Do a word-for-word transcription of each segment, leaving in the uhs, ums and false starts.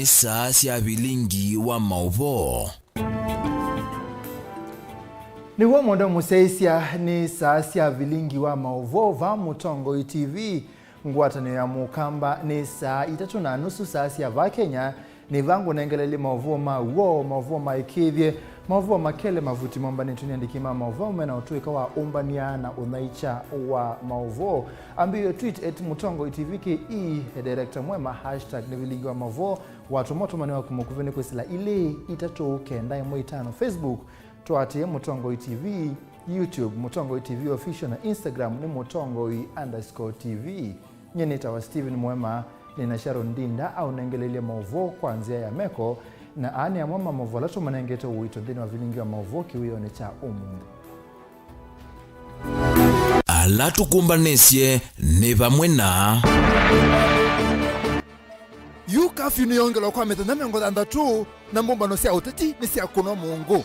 Nĩ saa sya vilingi wa maũvoo. Nĩw'o mũndũ mũsyaĩĩsya, nĩ saa sya vilingi wa maũvoo va Mũtongoi T V. Ngwatanĩo ya Mũkamba nĩ saa itatũ na nusu, saa sya va Kenya. Nĩ va ngũnengelelye maũvoo ma w'o, maũvoo maĩkĩĩthye, maũvoo makele mavuti mombanĩtw'e nĩ andĩki ma maũvoo mena ũtũĩka wa ũmbany'a na ũnyaĩĩkya wa maũvoo. Ambĩĩa tweet at Mũtongoi T V K E, director mwema, hashtag nĩ vilingi wa maũvoo, watũma ũtũmani waku mũkuvĩ nĩ kwĩsĩla ilĩ itatũ kenda ĩmwe itano. Facebook, tũatĩĩe Mũtongoi T V, YouTube, Mũtongoi T V Official, na Instagram nĩ Mũtongoi underscore T V. Nyie nĩtawa Steven Mwema, nĩ na Sharon Ndinda aũnengeleilye maũvoo kwa nzĩa ya meko, na aa nĩ amwe ma maũvoo ala tũmanengete ũito nthĩnĩ wa vilingi wa maũvoo kĩwĩonĩ kya ũmũnthĩ. Ala tũkũmbanĩsye nĩ vamwe na. Yu kafyu nĩyongelwa kwa mĩthenya mĩongo thanthatũ, na mbũmbano sya ũteti nĩsyakũnwa mũngũ.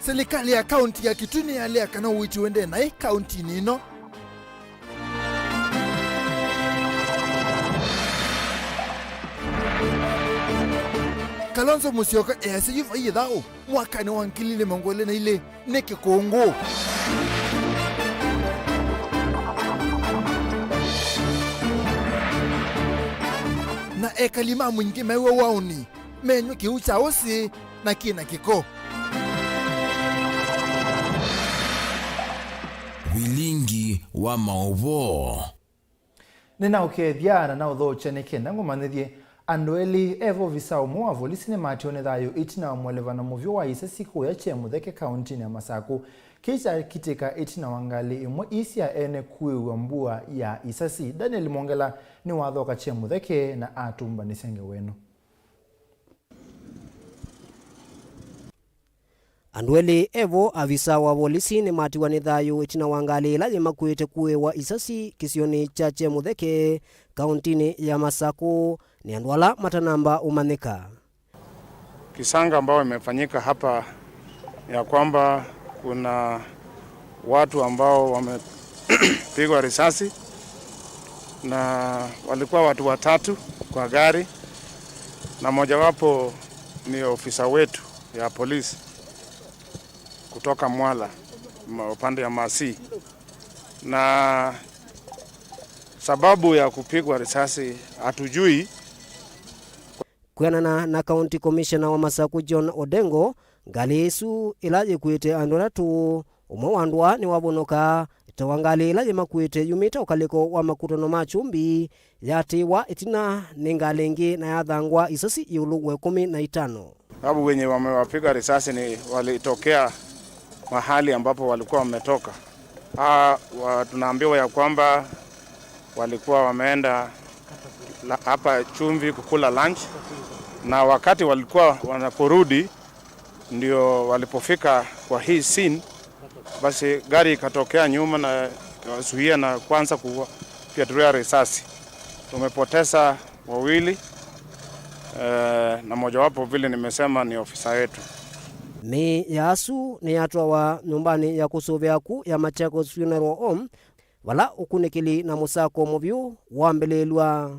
Silikalĩ ya kaunti ya Kitui nĩyalea kana ũiiti ũendee naĩ kauntinĩ ĩno. Kalonzo Musyoka easya yu vai ĩthaũ mwakanĩ wa ngili ilĩ mĩongo ĩlĩ na ilĩ nĩ kĩkũngũ. Na ekali ma mũingĩ mew'a waũni menyw'a kĩu kya ũsĩ na kĩ na kĩko. Vilingi wa maũvoo. Nĩnaũkethya na naũthokya nĩ kenda ngũmanyĩthye andũ elĩ e vo. Ovisa ũmwe wa volisi nĩmatiwe nĩ thayũ ĩtina wa mũelevano mũvyũ wa isasi kũya Kyemũtheke kauntinĩ ya Masakũ. Kĩĩ kyakitĩka ĩtina wa ngalĩ ĩmwe ii sya ene kũĩw'a mbua ya isasi. Daniel Mwongela nĩwathoka Kyemũtheke na atũmbanĩsya ngewa ĩno. Andũ elĩ e vo, avisa wa volisi nĩmatiwa nĩ thayũ ĩtina wa ngalĩ ĩla yĩmakuĩte kũĩwa isasi kĩsionĩ kya Kyemũtheke, kauntinĩ ya Masakũ, nĩ andũ ala matanamba ũmanyĩka. Kisanga ambayo imefanyika hapa ya kwamba kuna watu ambao wamepigwa risasi na walikuwa watu watatu kwa gari, na mojawapo ni ofisa wetu ya polisi kutoka Mwala, ma-, upande ya Masi. Na sababu ya kupigwa risasi hatujui. Kwĩanana na County Commissioner wa Masakũ John Odengo, ngalĩ ĩsu ĩla yĩkuĩte andũ atatũ, ũmwe wa andũ aa nĩwavonoka, ta wa ngalĩ ĩla yĩmakuĩte yumĩte ũkalĩko wa makutano ma Kyumbi, yatĩĩwa ĩtina nĩ ngalĩ ĩngĩ na yathangwa isasi ĩũlũ wa ĩkũmi na itano. Sababu wenye wamewapiga risasi ni walitokea mahali ambapo walikuwa wametoka. Ah, wa-, tunaambiwa ya kwamba walikuwa wameenda la-, hapa Chumvi kukula lunch, na wakati walikuwa wanaporudi, ndio walipofika kwa hii scene, basi gari ikatokea nyuma na ikawazuia na kuanza kufyatulia risasi. Tumepoteza wawili, eh, na mojawapo, vile nimesema, ni ofisa wetu. Mĩĩ ya asu nĩyatwawa nyũmbanĩ ya kũsũvĩa aku ya Machakos Funeral Home, vala ũkunĩkĩli na mũsako mũvyũ wambĩlĩĩlw'a.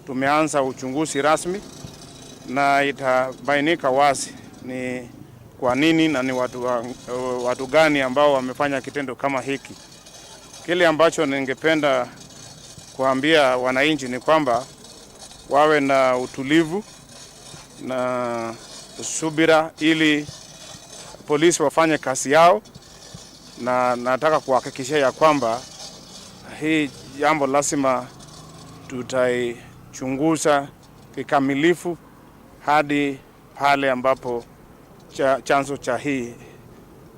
Tumeanza uchunguzi rasmi na itabainika wazi ni kwa nini na ni watu wa, watu gani ambao wamefanya kitendo kama hiki. Kile ambacho ningependa kuambia wananchi ni kwamba wawe na utulivu na subira ili polisi wafanye kazi yao, na nataka kuhakikishia ya kwamba hii jambo lazima tutaichunguza kikamilifu hadi pale ambapo cha-, chanzo cha hii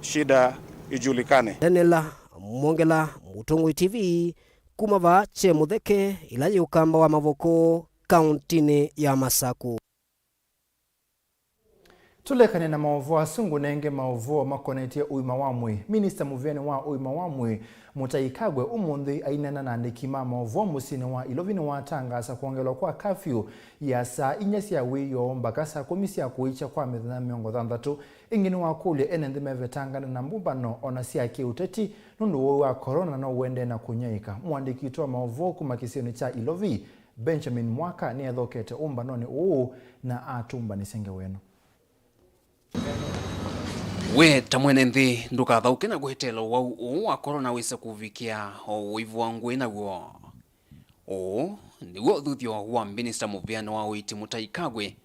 shida ijulikane. Daniel Mwongela, Mũtongoi T V, kuma vaa Kyemũtheke, ĩla yĩ ũkamba wa Mavoko, kauntinĩ ya Masakũ. Tũlekane na maũvoo asu, ngũnenge maũvoo makonetye ũima wa mwĩĩ. Minista mũvĩanĩ wa ũima wa mwĩĩ, Mũtai Kagwe, ũmũnthĩ aineena na andĩki ma maũvoo mũsyĩnĩ wa Ilovi nĩwatangaasa kwongelwa kwa kafyu ya saa inya sya wĩoo mbaka saa kũmi sya kũikya kwa mĩthenya mĩongo thanthatũ. Ĩngĩ nĩwakũlya ene nthĩ mevetangane na mbũmbano o na sya kĩũteti nũndũ wa ũwau wa corona no ũendee na kũnyaĩĩka. Mũandĩki witũ wa maũvoo kuma kĩsionĩ kya Ilovi, Benjamin Mwaka, nĩethokete ũmbanonĩ ũũ na atũmbanĩsya ngewa ĩno. We ta mwene nthĩ, ndũkathaũke na kweteela ũwau ũũ wa corona wĩse kũvikĩa o ũivũa ngũĩ naw'o. Ũũ nĩw'o ũthuthyo wa minista mũvĩanĩ wa ũiiti Mũtai Kagwe,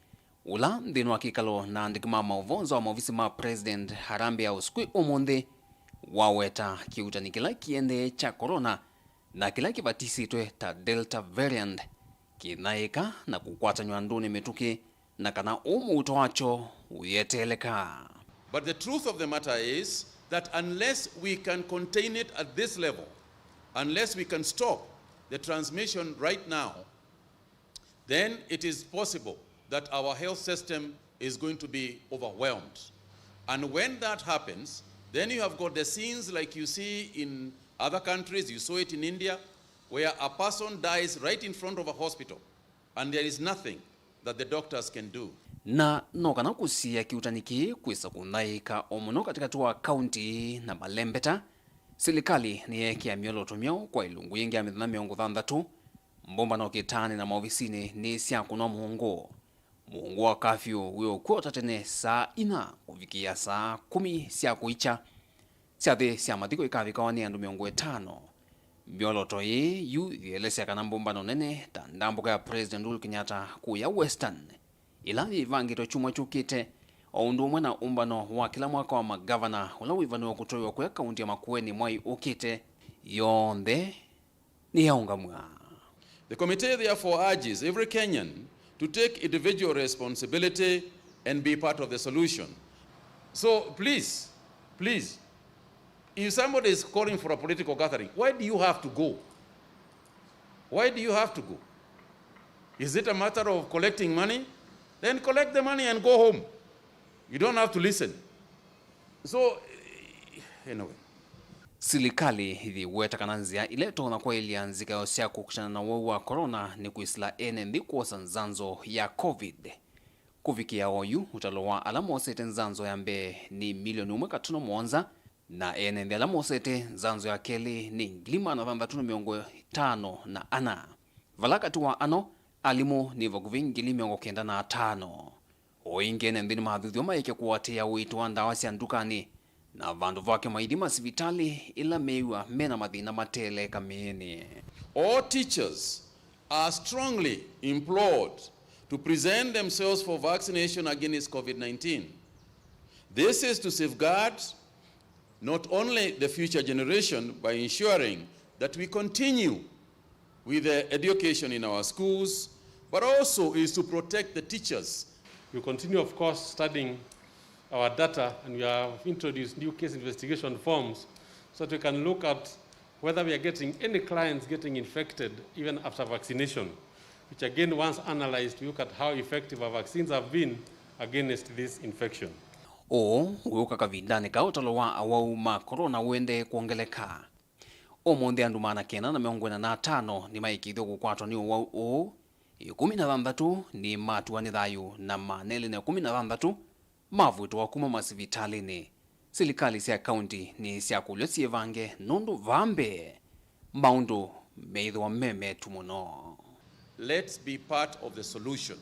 ũla nthĩnĩ wa kĩkalo na andĩki ma maũvoo nza wa maovisi ma President Harambee House kwĩ ũmũnthĩ, waweta kĩuutani kĩla kĩendee kya corona na kĩla kĩvatisĩtwe ta Delta variant kĩnyaĩĩka na kũkwatanw'a andũnĩ mĩtũkĩ, na kana ũũ mũuto wakyo ũyeteeleka. But the truth of the matter is that unless we can contain it at this level, unless we can stop the transmission right now, then it is possible that our health system is going to be overwhelmed. And when that happens, then you have got the scenes like you see in other countries, you saw it in India, where a person dies right in front of a hospital and there is nothing that the doctors can do. Na no kana kũsiĩa kĩuutani kĩĩ kwĩsa kũnyaĩĩka o mũno katĩkatĩ wa kaunti na malembeta, silikalĩ nĩyeekĩa myolooto myaũ kwa ĩlungu yĩngĩ ya mĩthenya mĩongo thanthatũ, mbũmbano kĩtaanĩ na maovisinĩ nĩ sya kũnwa mũongo. Mũongo wa kafyu wĩũkw'o ta tene saa inya kũvikĩa saa kũmi sya kũikya. Syathĩ sya mathiko ikavikawa nĩ andũ mĩongo ĩtano. Myolooto ĩĩ yu yĩelesya kana mbũmbano nene ta ndambũka ya President Uhuru Kenyatta kũya Western, ĩla yĩvangĩtwe kyumwa kyũkĩte, o ũndũ ũmwe na ũmbano wa kĩla mwaka wa magavana ũla wĩvanĩwe kũtwaiwa kũya kaunti ya Makueni mwai ũkĩte, yonthe nĩyaũngamw'a. The committee therefore urges every Kenyan to take individual responsibility and be part of the solution. So please, please, if somebody is calling for a political gathering, why do you have to go? Why do you have to go? Is it a matter of collecting money? Then collect the money and go home. You don't have to listen. So, anyway. Silikalĩ yĩweta kana nzĩa ĩla ĩtonya kwaĩlya nzikayo sya kũkitana na ũwau wa corona nĩ kwĩsĩla ene nthĩ kwosa nzanzo ya covid. Kũvikĩa oyu, ũtalo wa ala mosete nzanzo ya mbee nĩ milioni ũmwe katuno mũonza, na ene nthĩ ala mosete nzanzo ya kelĩ nĩ ngili maana thanthatũ na mĩongo ĩtano na ana, vala katĩ wa ano, alimũ nĩ vakuvĩ ngili mĩongo kenda na atano. O ĩngĩ, ene nthĩ nĩmathuthw'a maeke kũatĩĩa ũiiti wa ndawa sya ndukanĩ, na vandũ vake maithi masivitalĩ ĩla meew'a mena mathĩna mateeleeka mĩĩnĩ. All teachers are strongly implored to present themselves for vaccination against covid nineteen. This is to safeguard not only the future generation by ensuring that we continue with the education in our schools, but also is to protect the teachers. We continue, of course, studying our data, and we have introduced new case investigation forms so that we can look at whether we are getting any clients getting infected even after vaccination, which again, once analyzed, we look at how effective our vaccines have been against this infection. Ũũ wĩũka kavindanĩ ka ũtalo wa awau ma corona ũendee kwongeleka. Ũmũnthĩ andũ maana kenda na mĩongo ĩna na atano nĩmaĩkĩĩthw'e kũkwatwa nĩ ũwau ũũ, ĩkũmi na thanthatũ nĩmatuwa nĩ thayũ, na maana elĩ na ĩkũmi na thanthatũ mavw'ĩtwa kuma masivitalĩnĩ. Silikalĩ sya kaunti nĩsyakũlw'a syĩvange nũndũ vaa mbee maũndũ meĩthĩwa me metu mũno. Let's be part of the solution,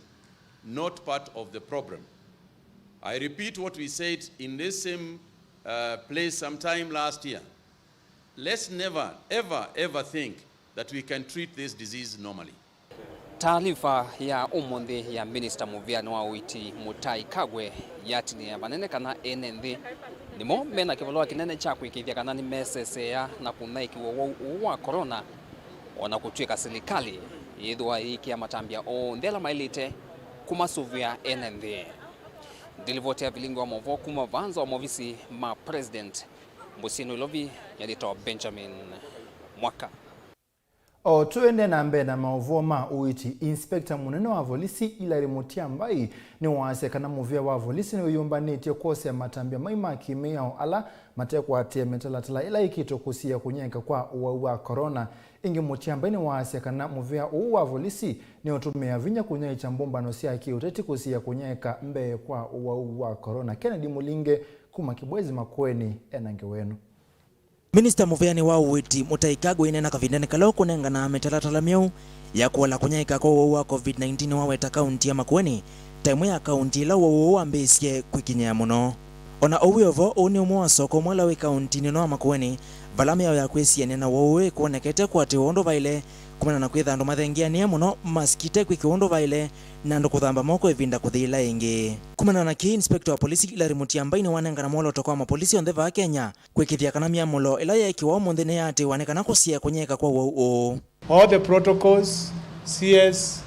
not part of the problem. I repeat what we said in this same, uh, place sometime last year. Let's never, ever, ever think that we can treat this disease normally. Taalifa ya ũmũnthĩ ya minista mũvĩanĩ wa ũiiti Mũtai Kagwe yatinĩĩa vanene kana ene nthĩ nĩmo mena kĩvalũa kĩnene kya kũĩkĩĩthya kana nĩmeseseea na kũnyaĩĩkĩw'a ũwau ũũ wa corona, o na kũtw'ĩka silikalĩ yĩthĩwa yĩĩkĩa matambya onthe ala maĩlĩte kũmasũvĩa ene nthĩ. Ndilivoti ya vilingi wa maũvoo kuma vaa nza wa maovisi ma President mũsyĩnĩ Nairobi, nyandĩtwa Benjamin Mwaka. O tũendee na mbee na maũvoo ma ũiiti, Inspector mũnene wa volisi Hillary Mutyambai nĩwaasya kana mũvĩa wa volisi nĩwĩyũmbanĩtye kwosea matambya mai ma kĩmĩao ala matekũatĩĩa mĩtalatala ĩla ĩkĩtwe kũsiĩĩa kũnyaĩĩka kwa ũwau wa corona. Ĩngĩ, Mutyambai nĩwaasya kana mũvĩa ũũ wa volisi nĩũtũmĩaa vinya kũnyaĩĩkya mbũmbano sya kĩũteti kũsiĩĩa kũnyaĩĩka mbee kwa ũwau wa corona. Kennedy Mũlinge kuma Kibwezi Makueni ena ngewa ĩno. Minista mũvĩanĩ wa ũiiti Mutahi Kagwe aineena kavindanĩ kala ũkũnengana mĩtalatala myeũ ya kũola kũnyaĩĩka kwa ũwau wa covid nineteen, nĩwaweta kaunti ya Makueni ta ĩmwe ya kaunti ila ũwau ũũ wambĩĩsye kwĩkinyĩa mũno. O na ũu wĩ o vo, ũũ nĩ ũmwe wa soko ũmwe ũla wĩ kauntinĩ ĩno ya Makueni, vala mĩao ya kwĩsianĩa na ũwau ũũ ĩkwonekete kũatĩĩwa ũndũ vaĩle, kumana na kwĩtha andũ mathengeanĩe mũno, mask ite kwĩkĩwa ũndũ vaĩle, na andũ kũthamba moko ĩvinda kũthi ĩla ĩngĩ. Kumana na kĩĩ, inspector wa polisi Hillary Mutyambai nĩwanengana mwolooto kwa mapolisi onthe vaa Kenya, kwĩkĩthya kana myamũlo ĩla yeekĩwa ũmũnthĩ nĩyaatĩĩwa nĩ kana kũsiĩĩa kũnyaĩĩka kwa ũwau ũũ. All the protocols, C S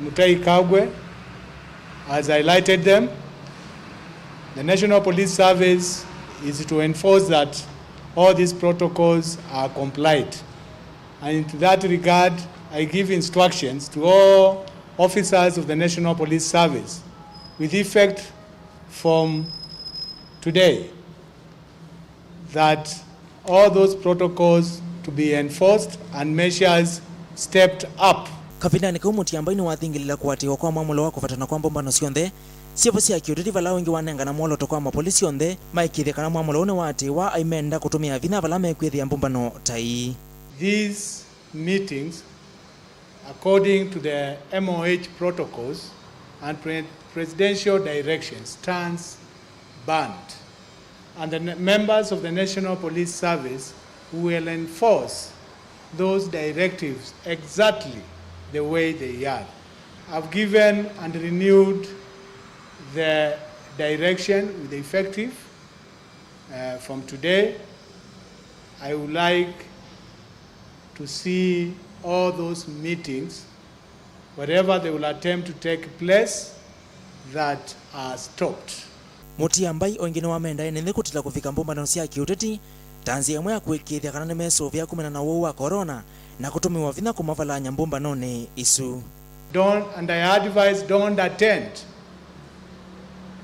Mutahi Kagwe has highlighted them. The National Police Service is to enforce that all these protocols are complied. And in that regard, I give instructions to all officers of the National Police Service with effect from today that all those protocols to be enforced and measures stepped up. Kavindanĩ kau, Mutyambai nĩwathingĩlĩla kũatĩĩwa kwa mwamũlo wa kũvatana kwa mbũmbano syonthe syĩvo sya kĩũteti, vala ũngĩ wanengana mwolooto kwa mapolisi onthe maĩkĩĩthye kana mwamũlo ũũ nĩwaatĩĩwa, aimenda kũtũmĩa vinya vala mekwĩthĩa mbũmbano ta ii. These meetings, according to the M O H protocols and pre-, presidential directions, stands banned, and the n-, members of the National Police Service will enforce those directives exactly the way they are. I've given and renewed the direction with effective, uh, from today. I would like to see all those meetings, wherever they will attempt to take place, that are stopped. Mutyambai o ĩngĩ nĩwamenda ene nthĩ kũtila kũvika mbũmbano sya kĩũteti ta nzĩa ĩmwe ya kũĩkĩĩthya kana nĩmesũvĩa kumana na ũwau wa corona na kũtũmĩwa vinya kũmavalany'a mbũmbanonĩ isu. Don't, and I advise, don't attend.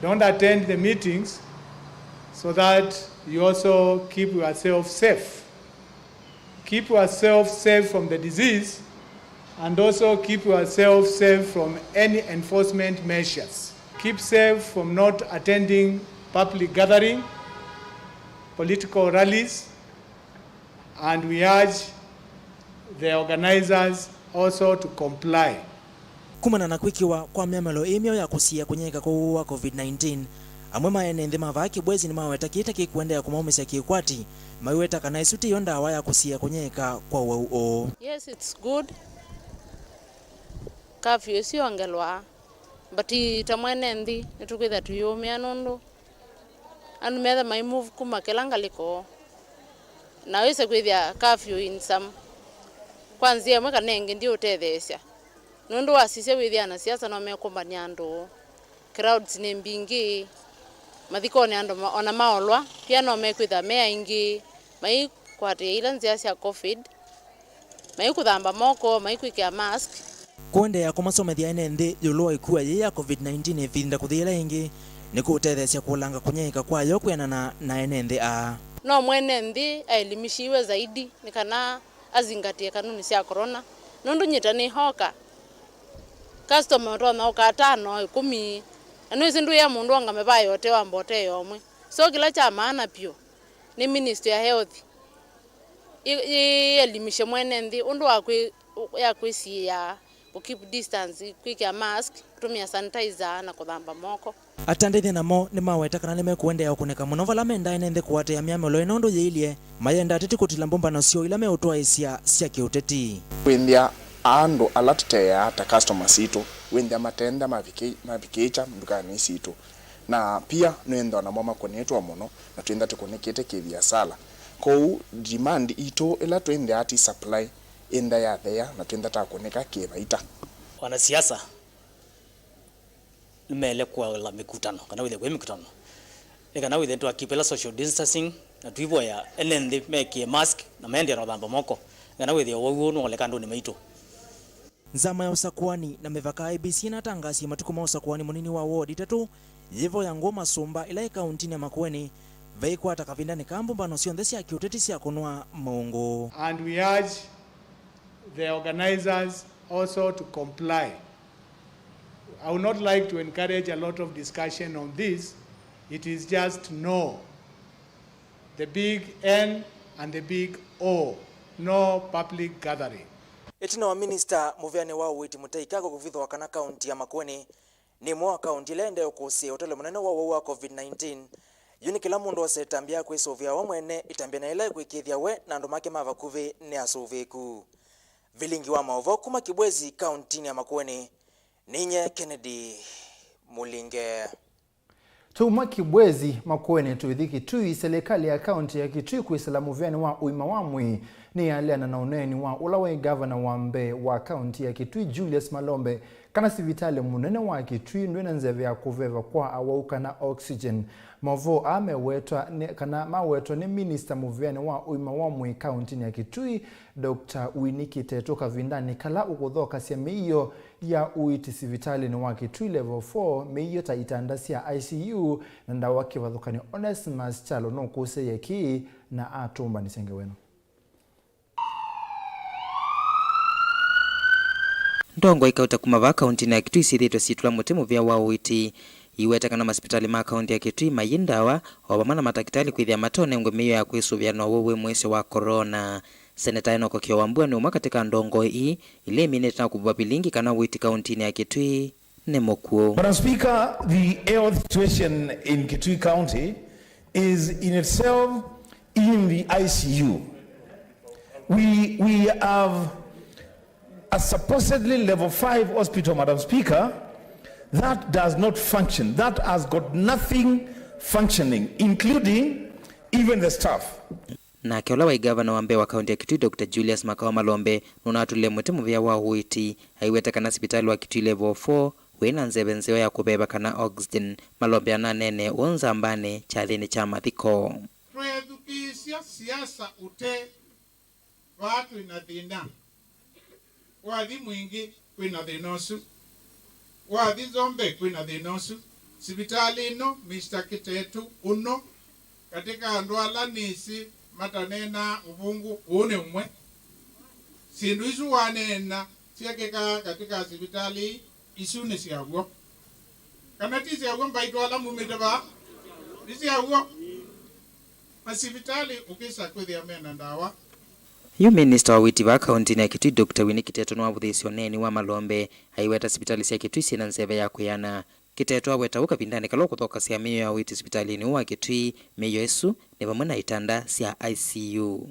Don't attend the meetings so that you also keep yourself safe. Keep yourself safe from the disease and also keep yourself safe from any enforcement measures. Keep safe from not attending public gathering, political rallies, and we urge the organizers also to comply. Kumana na kwĩkĩwa kwa myamũlo ĩĩ myeũ ya kũsiĩĩa kũnyaĩĩka kwa ũwau wa covid nineteen, amwe ma ene nthĩ ma vaa Kibwezi nĩmaweta kĩĩ ta kĩkũendeea kũmaumĩsya kĩkwati, maiweta kana ĩsu tiyo ndawa ya kũsiĩĩa kũnyaĩĩka kwa ũwau ũũ. Yes, it's good. Curfew ĩsu yongelwa, but ta mwene nthĩ nĩtũkwĩthĩa tũyĩũmĩa nũndũ andũ metha mai move kuma kĩla ngalĩko, na wĩse kwĩthĩa curfew in some, kwa nzĩa ĩmwe kana ĩngĩ, ndiũtetheesya. Nũndũ wasisya wĩthĩa anasiasa no mekũmbany'a andũ, crowds nĩ mbingĩ, mathikonĩ andũ ma-, ona maolwa, pia no mekwĩthĩa me aingĩ, maikwatĩĩa ila nzĩa sya covid, maikũthamba moko, maikwĩkĩa mask. Kũendeea kũmasomethya ene nthĩ ĩũlũ wa ĩkua yĩĩ ya covid nineteen ĩvinda kũthi ĩla ĩngĩ nĩkũũtetheesya kũlanga kũnyaĩĩka kwayo kwĩanana na ene nthĩ aa. No mwene nthĩ aelimishiwe zaidi nĩ kana azingatie kanuni sya corona, nũndũ nyie ta nĩhoka, customer ũtonya ũka atano, ĩkũmi, na nĩwĩsĩ ndũĩa mũndũ ongame vaa yote wamba ũtee yo ũmwe. So kĩla kya maana vyũ nĩ Ministry ya Health ĩ-, ĩelimishe mwene nthĩ ũndũ wa kwĩ-, ya kwĩsiĩĩa, kũ keep distance, kwĩkĩa mask, kũtũmĩa sanitizer na kũthamba moko. Atandĩthya namo nĩmaweta kana nĩmekũendeea ũkũnĩka mũno vala mendaa ene nthĩ kũatĩĩa myamũlo ĩno ũndũ yĩilye, mayenda ateti kũtila mbũmbano syoo ila meũtwaĩĩsya sya kĩũteti. Wĩnthĩa andũ ala tũteaa ta customers sitũ, wĩnthĩa matenda mavikĩ-, mavikĩĩkya ndukanĩ sitũ, na pia nĩwĩnthĩwa namo makũnĩtwe mũno, na twĩnthĩa tũkũnĩkĩte kĩviasala. Kwoou demand itũ ĩla twĩnthĩaa ti supply, ĩnthĩa yatheea na twĩnthĩa takũnĩka kĩvaita. Wanasiasa nĩmaĩle kũala mĩkutano, kana wĩthĩe kwĩ mĩkutano, nĩ kana wĩthĩe twa keep ĩla social distancing, na tũivoya ene nthĩ mekĩe mask na maendee na ũthamba moko. Kana wĩthĩo wa w'o nũoleka andũnĩ maitũ. Nzama ya ũsakũani na mĩvaka, I E B C, ĩnatangaasie matukũ ma ũsakũani mũnini wa ward itatũ yĩvoya ngũũ Masũmba, ĩla ĩ kauntinĩ ya Makueni, vaikwata kavindanĩ kaa mbũmbano syonthe sya kĩũteti sya kũnwa maũngũ. And we urge the organizers also to comply. I would not like to encourage a lot of discussion on this. It is just no. The big N and the big O, no public gathering. Ĩtina wa minista mũvĩanĩ wa ũiiti Mũtei Kagwe kũvithũa kana kaunti ya Makueni nĩ ĩmwe wa kaunti ila iendee ũkũsĩĩa ũtalo mũnene wa ũwau wa COVID nineteen, yu nĩ kĩla mũndũ ose ĩtambya ya kwĩsũvĩa we mwene, ĩtambya na ĩla ĩkwĩkĩĩthya we na andũ make ma vakuvĩ nĩ asũvĩĩku. Vilingi wa maũvoo kuma Kibwezi, kauntinĩ ya Makueni, ninyie Kennedy Mũlinge. Tuma Kibwezi, Makueni, tũithi Kitui, silikalĩ ya kaunti ya Kitui kwĩsĩla mũvĩanĩ wa ũima wa mwĩĩ nĩyaleana na ũneeni wa ũla waĩ ngavana wa mbee wa kaunti ya Kitui, Julius Malombe, kana sivitalĩ mũnene wa Kitui ndwĩ na nzeve ya kũveva kwa awau kana oxygen. Maũvoo aa mewetwa nĩ, kana mawetwa nĩ minista mũvĩanĩ wa ũima wa mwĩĩ kauntinĩ ya Kitui, Doctor Winnie Kiteto, kavindanĩ kala ũkũthokasya mĩio ya ũiiti sivitalĩnĩ wa Kitui Level four, mĩio ta itanda sya I C U na ndawa kĩvathũkany'o. Onesmus Kyalo nũkũsĩĩie kĩĩ na atũmbanĩsya ngewa ĩno. Ndongoi kauta kuma vaa kauntinĩ ya Kitui syĩthĩĩtwe syĩtũla mũtĩ mũvĩa wa ũiiti, iweta kana masivitalĩ ma kaunti ya Kitui mayĩ ndawa, o vamwe na matakĩtalĩ kwĩthĩa matonengwe mĩio ya kwĩsũvĩa na ũwau wĩ mũisyo wa corona. Seneta Enock Kĩo Wambua nĩ ũmwe katĩ ka ndongoi ii ila iminĩte na kũvũva vilingi kana ũiiti kauntinĩ ya Kitui nĩ mũkw'ũ. Madam Speaker, the health situation in Kitui County is in itself in the I C U. We, we have a supposedly level five hospital, Madam Speaker, that does not function, that has got nothing functioning, including even the staff. Nake ũla waĩ ngavana wa mbee wa kaunti ya Kitui, Doctor Julius Makawa Malombe, nũnatũlile mũtĩ mũvĩa wa ũiiti, aiweta kana sivitalĩ wa Kitui Level four wĩ na nzeve nzeo ya kũveva kana oxygen. Malombe ananeenee ũũ Nzambanĩ kyathĩnĩ kya mathiko. Twethukĩĩsya siasa ũte vaa twĩ na thĩna. Wathi Mwingĩ kwĩ na thĩna ũsu. Wathi Nzombe kwĩ na thĩna ũsu. Sivitalĩ ĩno, Mister Kitetu ũno, katĩ ka andũ ala nĩsĩ mataneenaa ũvũngũ, ũũ nĩ ũmwe. Syĩndũ isu waneena syekĩkaa katĩ ka sivitalĩ ii, isu nĩ sya w'o. Kana ti sya w'o, mbaitũ ala mumĩte vaa? Nĩ sya w'o. Masivitalĩ ũkĩsa kwĩthĩa me na ndawa. Yu minista wa ũiiti vaa kauntinĩ ya Kitui, Doctor Winnie Kiteto, nĩwavũthĩĩsye ũneeni wa Malombe, aiweta sivitalĩ sya Kitui syĩ na nzeve ya kwĩana. Kiteto aweta ũu kavindanĩ kala ũkũthokasya mĩio ya ũiiti sivitalĩnĩ ũũ wa Kitui. Mĩio ĩsu nĩ vamwe na itanda sya I C U.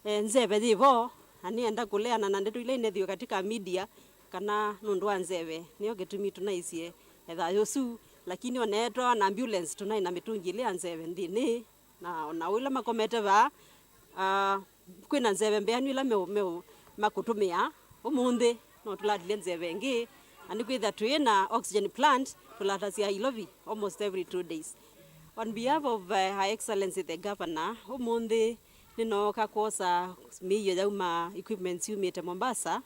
E, nzeve yĩ vo, na nĩenda kũleana na ndeto ila inethĩwe katika media, kana nũndũ wa nzeve, nĩyo kĩtumi tũnaisye e thayũ ũsu, lakini oneetwa na ambulance tũnaĩ na mĩtũngi ĩlĩ ya nzeve nthĩnĩ, na ona ũla makomete vaa, ah, kwĩna nzeve mbeanu ila meũ, meũ, makũtũmĩa ũmũnthĩ, no tũlatilye nzeve ĩngĩ, na nĩkwĩthĩa twĩ na oxygen plant tũlatasya Ilovi almost every two days. On behalf of, uh, Her Excellency the Governor, ũmũnthĩ nĩnooka kwosa mĩio yauma, equipments yumĩte Mombasa,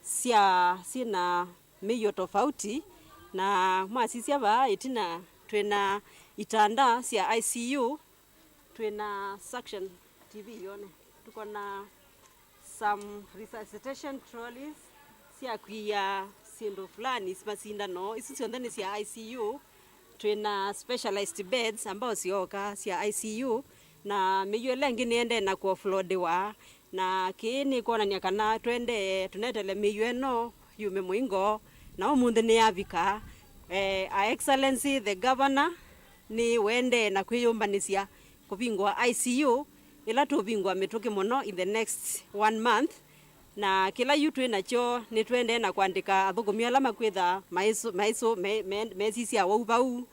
sya, syĩna mĩio tofauti, na mwasisya vaa ĩtina twĩna itanda sya I C U, twĩna suction, T V yone, tũkona some resuscitation trolleys sya kwia syĩndũ fulani, masindano, isu syonthe nĩ sya I C U. Twĩna specialized beds ambao syooka sya I C U, na mĩio ĩla ĩngĩ nĩendee na kũoffloadiwa, na kĩĩ nĩkwonany'a kana twendee tũnetele mĩio ĩno yume mũingo, na ũmũnthĩ nĩyavika. Eh, Her Excellency the Governor nĩwendee na kwĩyũmbanĩsya kũvingũa I C U, ĩla tũũvingũa mĩtũkĩ mũno in the next one month. Na kĩla yu twĩ nakyo, nĩtũendee na kũandĩka athũkũmi ala makwĩtha maĩsũ-, maĩsũ-, me-, me-, mesisya wau vau.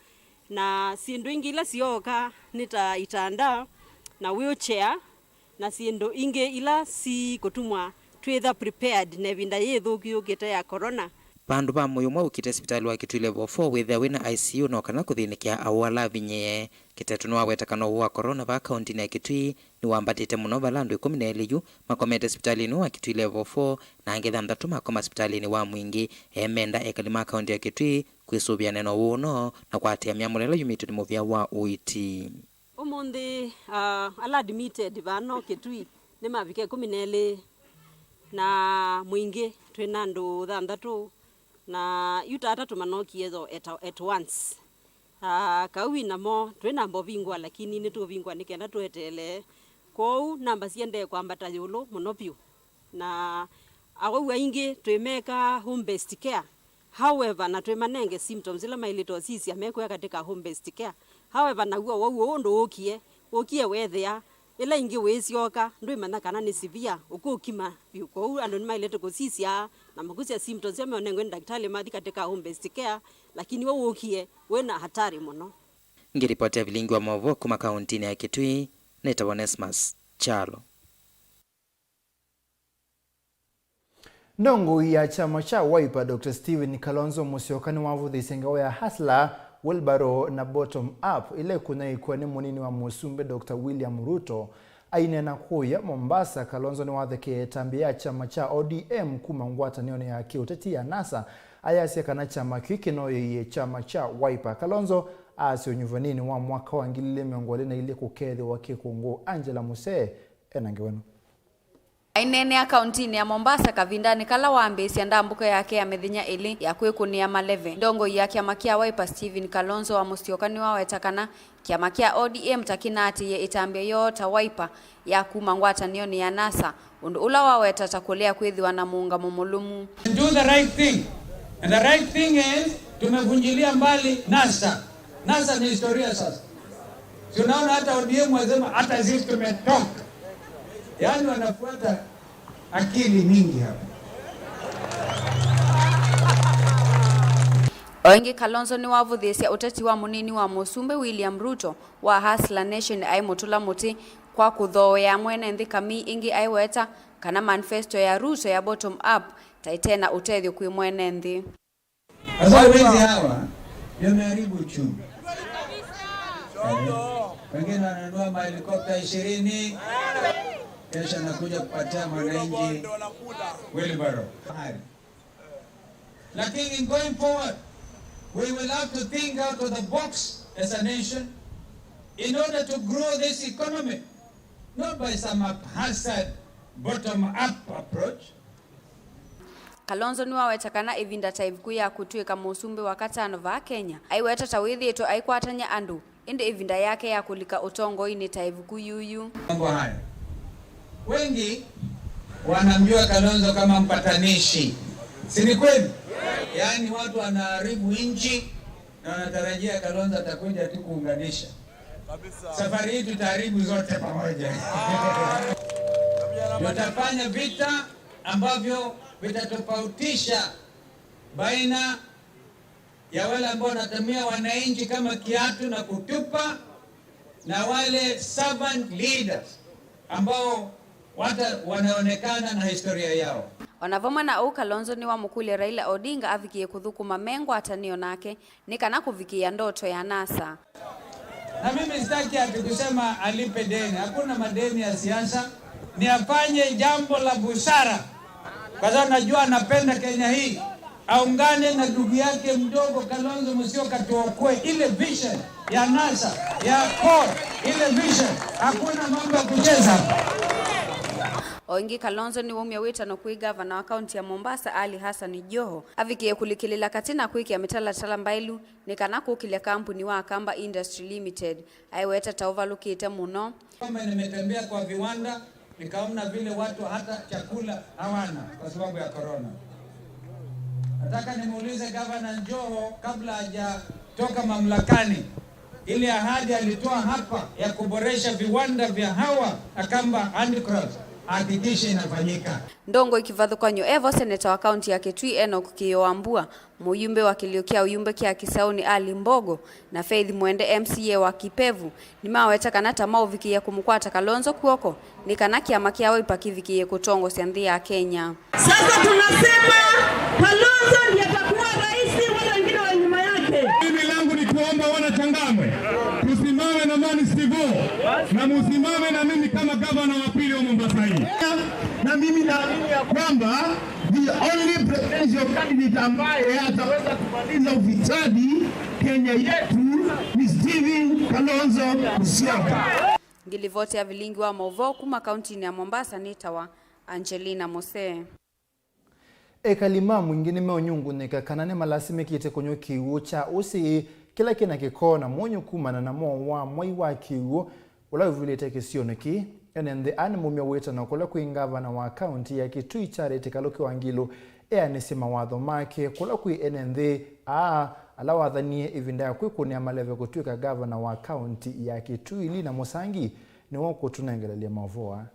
Na syĩndũ ingĩ ila syooka nĩ ta itanda na wheelchair na syĩndũ ingĩ ila sikũtumwa twĩtha prepared na ĩvinda yĩĩ ĩthũku yũkĩte ya corona. Vandũ va mũyo ũmwe ũkite sivitalĩ wa Kitui Level four wĩthĩa wĩna I C U no kana kũthĩnĩkĩa awau ala avinyĩĩe. Kĩtetũ nĩwaweta kana ũwau wa corona vaa kaũntĩnĩ ya Kitui nĩwambatĩte mũno vala andũ ĩkũmi na elĩ yu makomete sivitalĩnĩ wa Kitui Level four na angĩ thanthatũ makoma sivitalĩnĩ wa Mwingĩ. Emenda ekali ma kaũntĩ ya Kitui kwĩsũvĩana na ũwau ũno na kũatĩĩa myamũlo ĩla yumĩtw'e nĩ mũvĩa wa ũiiti. Ũmũnthĩ, ah, ala admitted vano Kitui nĩ mavika ĩkũmi na elĩ, na Mwingĩ twĩ na andũ thanthatũ, na yu ta atatũ manokie tho at, at once. Ah, kau ĩ namo twĩ namba ũvingũa, lakini nĩtũũvingũa nĩ kenda tũeteele. Kwoou namba siendee kwambata ĩũlũ mũno vyũ, na awau aingĩ twĩmeka home based care. However, na twĩmanenge symptoms ila maĩlĩte ũsisya mekwĩa katika home based care. However, naw'o wau ũũ ndũũkie, ũkie weethĩa ĩla ĩngĩ wĩsyoka, ndwĩmanya kana nĩ severe, ũkũkima vyũ. Kwoou andũ nĩmaĩlĩte kũsisya na makusya symptoms ila meonengwe nĩ ndakĩtalĩ mathi katika home based care, lakini we wũkie wĩ na hatari mũno. Ngĩripoti ya vilingi wa maũvoo kuma kaũntĩnĩ ya Kitui, nĩtawa Onesmus Kyalo. Ndongoi ya kyama kya Wiper, Doctor Stephen Kalonzo Musyoka nĩwavũthĩĩsye ngewa ya Hustler, Wheelbarrow na Bottom Up, ĩla ĩkũnyaĩĩkw'a nĩ mũnini wa mũsumbĩ Doctor William Ruto. Aineena kũya Mombasa, Kalonzo nĩwathekeie ĩtambya ya kyama kya O D M kuma ngwatanĩonĩ ya kĩũteti ya NASA, ayasya kana kyama kĩu kĩnoyĩie kyama kya Wiper. Kalonzo aasya ũnyuvanĩnĩ wa mwaka wa ngili ilĩ mĩongo ĩlĩ na ilĩ kũkeethĩwa kĩkũngũ. Angela Musee ena ngewa ĩno. Aineenea kaũntĩnĩ ya Mombasa kavindanĩ kala wambĩĩsya ndambũka yake ya mĩthenya ĩlĩ ya kwĩkũnĩa maleve, ndongoi ya kyama kya Wiper Stephen Kalonzo wa Musyoka nĩwaweta kana kyama kya O D M ta kĩnaatĩĩe ĩtambya yoo ta Wiper ya kuma ngwatanĩonĩ ya NASA, ũndũ ũla waweta ta kũlea kwĩthĩwa na mũũngamo mũlũmu. Do the right thing. And the right thing is, tumevunjilia mbali NASA. NASA ni historia sasa. Si unaona hata O D M wasema hata sisi tumetoka. Yaani wanafuata akili mingi hapa. O ĩngĩ, Kalonzo nĩwavũthĩĩsya ũteti wa mũnini wa mũsumbĩ William Ruto wa Hustler Nation aimũtũla mũtĩ kwa kũthooea mwene nthĩ kamii. Ĩngĩ aiweta kana manifesto ya Ruto ya Bottom Up ta ĩte na ũtethyo kwĩ mwene nthĩ. Sasa wezi hawa ndio wameharibu uchumi. Eh, wengine wananunua mahelikopta ishirini, kesho anakuja kupatia mwananchi wheelbarrow. Haya. Lakini going forward, we will have to think out of the box as a nation in order to grow this economy, not by some haphazard bottom-up approach. Kalonzo nĩwaweta kana ĩvinda ta ĩvuku ya kũtw'ĩka mũsumbĩ wa katano vaa Kenya, aiweta ta wĩthĩĩtwe aikwatany'a andũ, ĩndĩ ĩvinda yake ya kũlika ũtongoinĩ ta ĩvuku yuyu. Mambo haya. Wengi wanamjua Kalonzo kama mpatanishi. Si ni kweli? Yaani watu wanaharibu nchi na wanatarajia Kalonzo atakuja tu kuunganisha. Safari hii tutaharibu zote pamoja. Tutafanya vita ambavyo vitatofautisha baina ya wale ambao wanatumia wananchi kama kiatu na kutupa, na wale servant leaders ambao wata-, wanaonekana na historia yao. O na vamwe na ũu, Kalonzo nĩwamũkũlya Raila Odinga avikĩe kũthũkũma me ngwatanĩo nake nĩ kana kũvikĩĩa ndoto ya NASA. Na mimi sitaki ati kusema alipe deni, hakuna madeni ya siasa, ni afanye jambo la busara, kwa sababu najua anapenda Kenya hii, aungane na ndugu yake mdogo Kalonzo Musyoka, tuokoe ile vision ya NASA, ya core, ile vision, hakuna mambo ya kucheza. O ĩngĩ, Kalonzo nĩwaumya wĩtano kwĩ gavana wa kaunti ya Mombasa, Ali Hassan Joho, avikĩe kũlikĩlĩla katĩ na kwĩkĩa mĩtalatala mbaĩlu nĩ kana kũkĩlya kambuni wa Kamba Industry Limited, aiweta ta ũvalũkĩte mũno. Kama nimetembea kwa viwanda, nikaona vile watu hata chakula hawana kwa sababu ya corona. Nataka nimuulize Gavana Joho, kabla hajatoka mamlakani, ile ahadi alitoa hapa ya kuboresha viwanda vya hawa Akamba Handicrafts, ahakikishe inafanyika. Ndongoi kĩvathũkany'o evo, seneta wa kaunti ya Kitui Enock Kĩyo Wambua, mũyumbe wa kĩlĩo kya ũyumbe kya Kisauni Ali Mbogo, na Faith Mwende, M C A wa Kipevu, nĩmaweta kana ta maũvikĩĩa kũmũkwata Kalonzo kw'oko nĩ kana kyama kya Wiper kĩvikĩĩe kũtongosya nthĩ ya Kenya. Sasa tunasema Kalonzo ndiye Na mimi kama gavana wa pili wa Mombasa hii. Na mimi naamini ya kwamba the only presidential candidate ambaye ataweza kumaliza ufisadi Kenya yetu ni Stephen Kalonzo Musyoka. Ngilivoti ya vilingi wa mauvoo kuma kaunti-inĩ ya Mombasa nĩtawa Angelina Mose. Ekali ma Mwingĩ nĩmeũnyungunyĩka kana nĩmalasimĩkĩte kũnyw'a kĩw'ũ kya ũsĩ kĩla kĩna kĩko na mũnyũ kumana na moo wa mwai wa kĩw'ũ ũla wĩvulĩte kĩsionĩ kĩĩ. Ene nthĩ aa nĩmaumya wĩtano kũla kwĩ ngavana wa kaunti ya Kitui Charity Kaluki Wangilu eanĩsye mawatho make kũla kwĩ ene nthĩ aa ala wathanie ĩvinda ya kwĩkũnĩa maleve kũtw'ĩka ngavana wa kaunti ya Kitui. Lina Mũsangi nĩwe ũkũtũnengelelya maũvoo aa.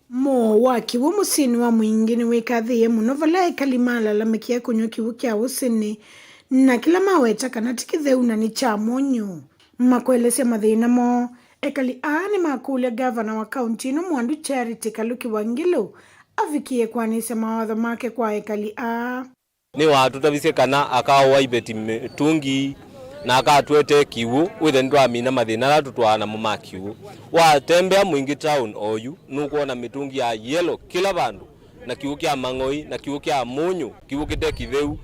Moo wa kĩw'ũ mũsyĩnĩ wa Mwingĩ nĩwĩkathĩĩe mũno, vala ekali malalamĩkĩa kũnyw'a kĩw'ũ kya ũsĩnĩ, na kĩla maweta kana ti kĩtheu na nĩ kya mũnyũ. Makũelesya mathĩna moo, ekali aa nĩmakũlya ngavana wa kaunti ĩno Mwandu Charity Kaluki Wangilu avikĩe kwanĩsya mawatho make kwa ekali aa. Nĩwatũtavisye kana akaũa iveti mĩtũngi na akatũetee kĩw'ũ, wĩthe nĩtwamina mathĩna ala tũtwaa namo ma kĩw'ũ. Watembea Mwingĩ town oyu, nũkwona mĩtũngi ya yellow kĩla vandũ, na kĩw'ũ kya mang'oi, na kĩw'ũ kya mũnyũ, kĩw'ũ kĩte kĩtheu.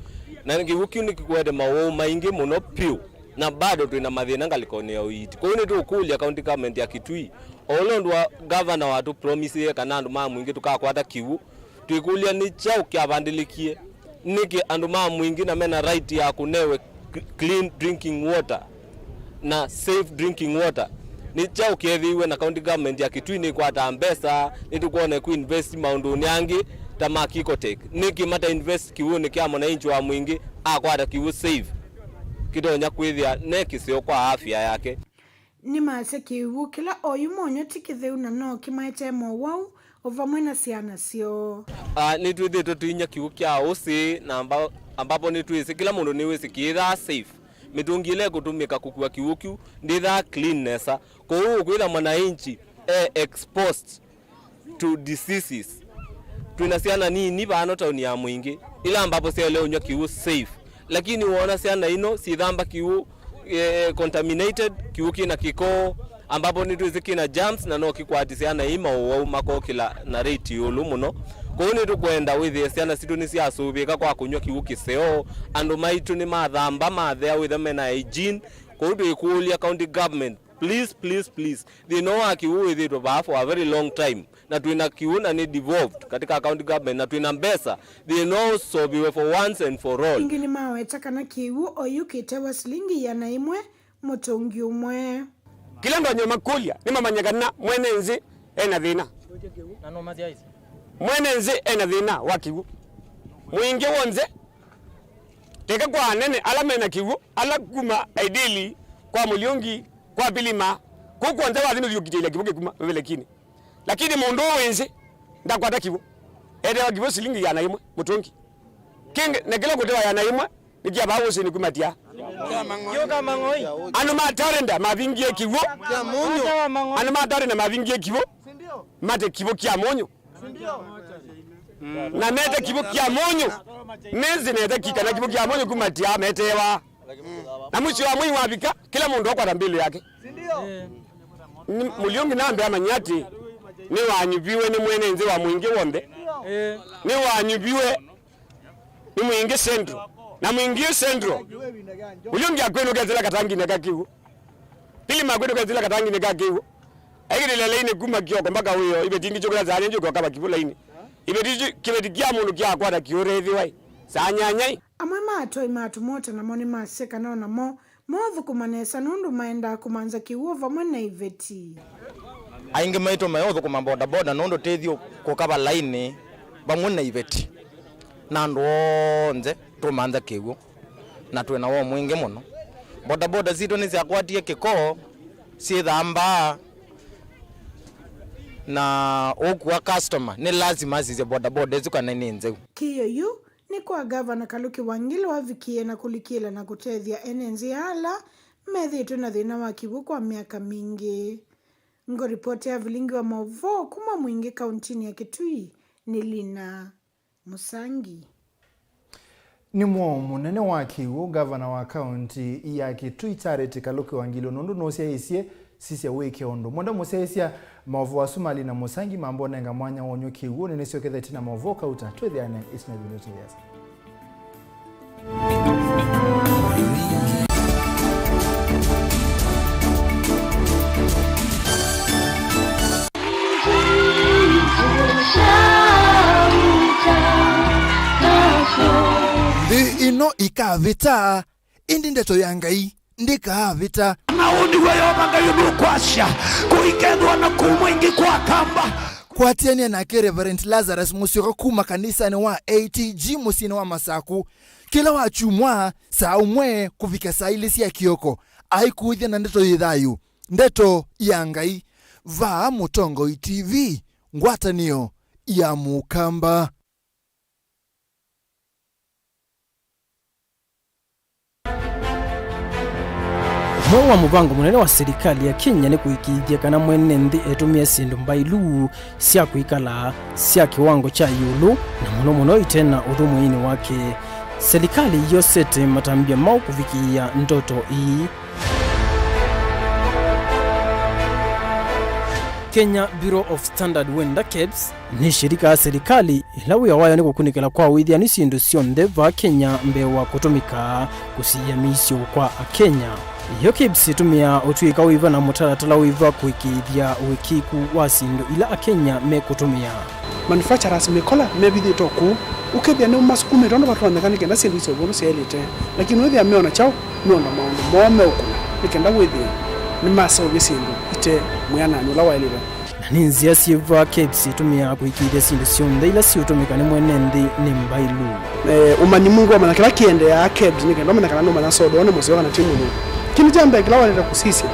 Na kĩw'ũ kĩu nĩkĩkwete maũwau maingĩ mũno vyũ, na bado twĩna mathĩna ngalĩkonĩ ya ũiiti. Kwoou nĩtũkũlya county government ya Kitui, o ũla ũndũ wa gavana watũpromisie kana andũ ma Mwingĩ tũkakwata kĩw'ũ, twĩkũlya nĩ kyaũ kyavandĩlĩkie? Nĩkĩ andũ ma Mwingĩ na mena right ya kũnewe clean drinking water na safe drinking water? Nĩ kyaũ kyeethĩiwe na county government ya Kitui nĩkwataa mbesa, nĩtũkwona ĩkũinvest maũndũnĩ angĩ ta ma Kicotech? Nĩkĩ mata invest kĩw'ũnĩ kya mwananchi wa Mwingĩ akwata kĩw'ũ safe kĩtonya kwĩthĩa ne kĩseo kwa afya yake? Nĩmasya kĩw'ũ kĩla oyu monywa ti kĩtheu na no kĩmaetee mowau o vamwe na syana syoo. Ah, nĩtwĩthĩĩtwe tũinywa kĩw'ũ kya ũsĩ na amba-, ambapo nĩtwĩsĩ kĩla mũndũ nĩwĩsĩ kĩĩthaa safe. Mĩtũngi ĩla ĩkũtũmĩka kũkua kĩw'ũ kĩu ndĩthaa clean nesa. Kwoou ũkwĩtha mwananchi e exposed to diseases. Twĩna syana nini vano tauni ya Mwingĩ, ila ambapo syaĩle ũnywa kĩw'ũ safe. Lakini woona syana ino syĩthamba kĩw'ũ, eh, contaminated, kĩw'ũ kĩna kĩko, ambapo nĩtwĩsĩ kĩna germs, na no kĩkwati syana ii maũwau makokĩla na rate ĩũlũ mũno. Kwoou nĩtũkwenda wĩthĩe syana sitũ nĩsyasũvĩĩka kwa kũnywa kĩw'ũ kĩseo, andũ maitũ nĩmathamba mathea wĩtha mena hygiene. Kwoou twĩkũlya county government, please, please, please. Thĩna ũũ wa kĩw'ũ wĩthĩĩtwe vaa for a very long time, na twĩna kĩw'ũ na nĩ devolved katika county government, na twĩna mbesa. Thĩna ũũ ũsoviwe for once and for all. Ĩngĩ nĩmaweta kana kĩw'ũ oyu kĩtewa silingi ĩana ĩmwe mũtũngi ũmwe. Kĩla ndonya makũlya nĩmamanye kana mwene nthĩ ena thĩna. Na no mathi ice. Mwene nthĩ ena thĩna wa kĩw'ũ. Mwingĩ w'onthe, teka kwa anene ala mena kĩw'ũ, ala kuma Aidili, kwa Mũliũngi, kwa Pilima, kũu kw'onthe wathi nũthi ũkitĩlya kĩw'ũ kĩkuma velekinĩ. Lakini mũndũ ũũ wĩ nthĩ ndakwata kĩw'ũ. Etewa kĩw'ũ silingi ĩana ĩmwe mũtũngi. Kĩngĩ, na kĩla kũtewa ĩana ĩmwe, nĩ kya vaa ũsĩnĩ kuma tia. Kĩũka mang'oi. Andũ ma Tarenda mavingie kĩw'ũ. Kya mũnyũ. Matawa mang'oi. Andũ ma Tarenda mavingie kĩw'ũ. Mate kĩw'ũ kya mũnyũ. Na mete kĩw'ũ kya mũnyũ. Nĩnzĩ nete kĩ kana kĩw'ũ kya mũnyũ kuma tia metewa. Na mũsyĩ wa mwei wavika, kĩla mũndũ akwata mbĩlũ yake. Nĩ, Mũliũngi nambe amanye atĩ nĩwanyuviwe nĩ mwene nthĩ wa Mwingĩ w'onthe. Nĩwanyuviwe nĩ Mwingĩ Central. Na Mwingĩ Central, Mũliũngi akwĩnũketĩla katanginĩ ka kĩw'ũ. Pilima akwĩnũketĩla katanginĩ ka kĩw'ũ. Aikĩtĩlya lainĩ kuma kĩoko mpaka wĩoo, iveti ingĩ kyũkĩla saa nyanya ũkokava kĩw'ũ lainĩ. Iveti isu, kĩveti kya mũndũ kyakwata kĩũrethĩwa ĩ saa nyanya ĩ. Amwe ma atoi ma tũmota namo nĩmasya kana o namo maũthũkũma nesa nũndũ maendaa kũmantha kĩw'ũ vamwe na iveti. Aingĩ maitũ mayũthũkũma bodaboda nũndũ tĩthi kũkava lainĩ vamwe na iveti, na andũ onthe tũmantha kĩw'ũ, na twĩ na woo mwingĩ mũno. Bodaboda sitũ nĩsyakwatie kĩko, syĩthambaa, na ũkua customer nĩ lasima asisye bodaboda ĩsu kana nĩ nzeu. Kĩyo yu nĩ kwa Gavana Kaluki Wangilu avikie na kũlikĩla na kũtethya ene nzĩa ala methĩĩtwe na thĩna wa kĩw'ũ kwa myaka mingĩ. Ngũripotĩa vilingi wa maũvoo kuma Mwingĩ kauntinĩ ya Kitui nĩ Lina Mũsangi. Nĩ mwaũ mũnene wa kĩw'ũ, ngavana wa kaunti ya Kitui Charity Kaluki Wangilu nũndũ nũsyaĩĩsye Sisya wĩke ũndũ. Mwenda mũsyaĩĩsya maũvoo asu mali na mũsangi mambonenga mwanya wa ũnyũ kĩw'ũnĩ nĩsyokethetye na maũvoo kauta. Twĩthĩane isu na ivindũ tũyĩasa. Nthĩ ĩno ĩkavĩta, ĩndĩ ndeto ya Ngai ndĩkaavĩta. Na ũũ nĩw'o Yeova Ngai ũnũkwasya, kũikethĩwa na kũumwa ĩngĩ kwa kamba. Kwatĩanĩa nake Reverend Lazarus Mũsyoka kuma kanisanĩ wa A T G mũsyĩnĩ wa Masaku kĩla wa kyumwa saa ũmwe kũvika saa ilĩ sya kĩoko, aikũĩthya na ndeto yĩ thayũ, ndeto ya Ngai. Vaa Mũtongoi T V, ngwatanĩo ya Mũkamba. Ũmwe wa mũvango mũnene wa silikalĩ ya Kenya nĩ kũĩkĩĩthya kana mwene nthĩ etũmĩa syĩndũ mbailu sya kwĩkala sya kĩwango kya ĩũlũ, na mũno mũno ite na ũthũmũĩnĩ wake. Silikalĩ yosete matambya maũ kũvikĩĩa ndoto ii? Kenya Bureau of Standard Wenda, KEBS, nĩ shirika ya silikalĩ ĩla wĩa wayo nĩ kũkunĩkĩla kwa wĩthĩanu syĩndũ syonthe vaa Kenya mbee wa kũtũmĩka kũsiĩĩa mĩisyo kwa Akenya. Yo KEBS ĩtũmĩaa ũtw'ĩka wĩva na mũtalatala wĩva kũĩkĩĩthya ũĩkĩĩku wa syĩndũ ila Akenya mekũtũmĩa? Manufacturers mĩkola mevithĩtwe kũu, ũkethĩa nĩmasukumĩtwe ũndũ vatonyeka nĩ kenda syĩndũ iseũvw'a ũndũ syaĩlĩte, lakini wĩthĩa meona kyaũ? Meona maũndũ moo meũkũna nĩ kenda wĩthĩe nĩmaseũvya syĩndũ ite mwĩananĩ ũla waĩlĩte. Na nĩ nzĩa syĩva KEBS ĩtũmĩaa kũĩkĩĩthya syĩndũ syonthe ila siũtũmĩka nĩ mwene nthĩ nĩ mbailu? Eh, ũmanyi mwingĩ wamanya kĩla kĩendeeaa KEBS nĩ kenda ũmanya kana nũmanya soda ũũ nĩ mũseo kana ti mũthũku. Kĩndũ kya mbee kĩla waĩlĩte kũsisya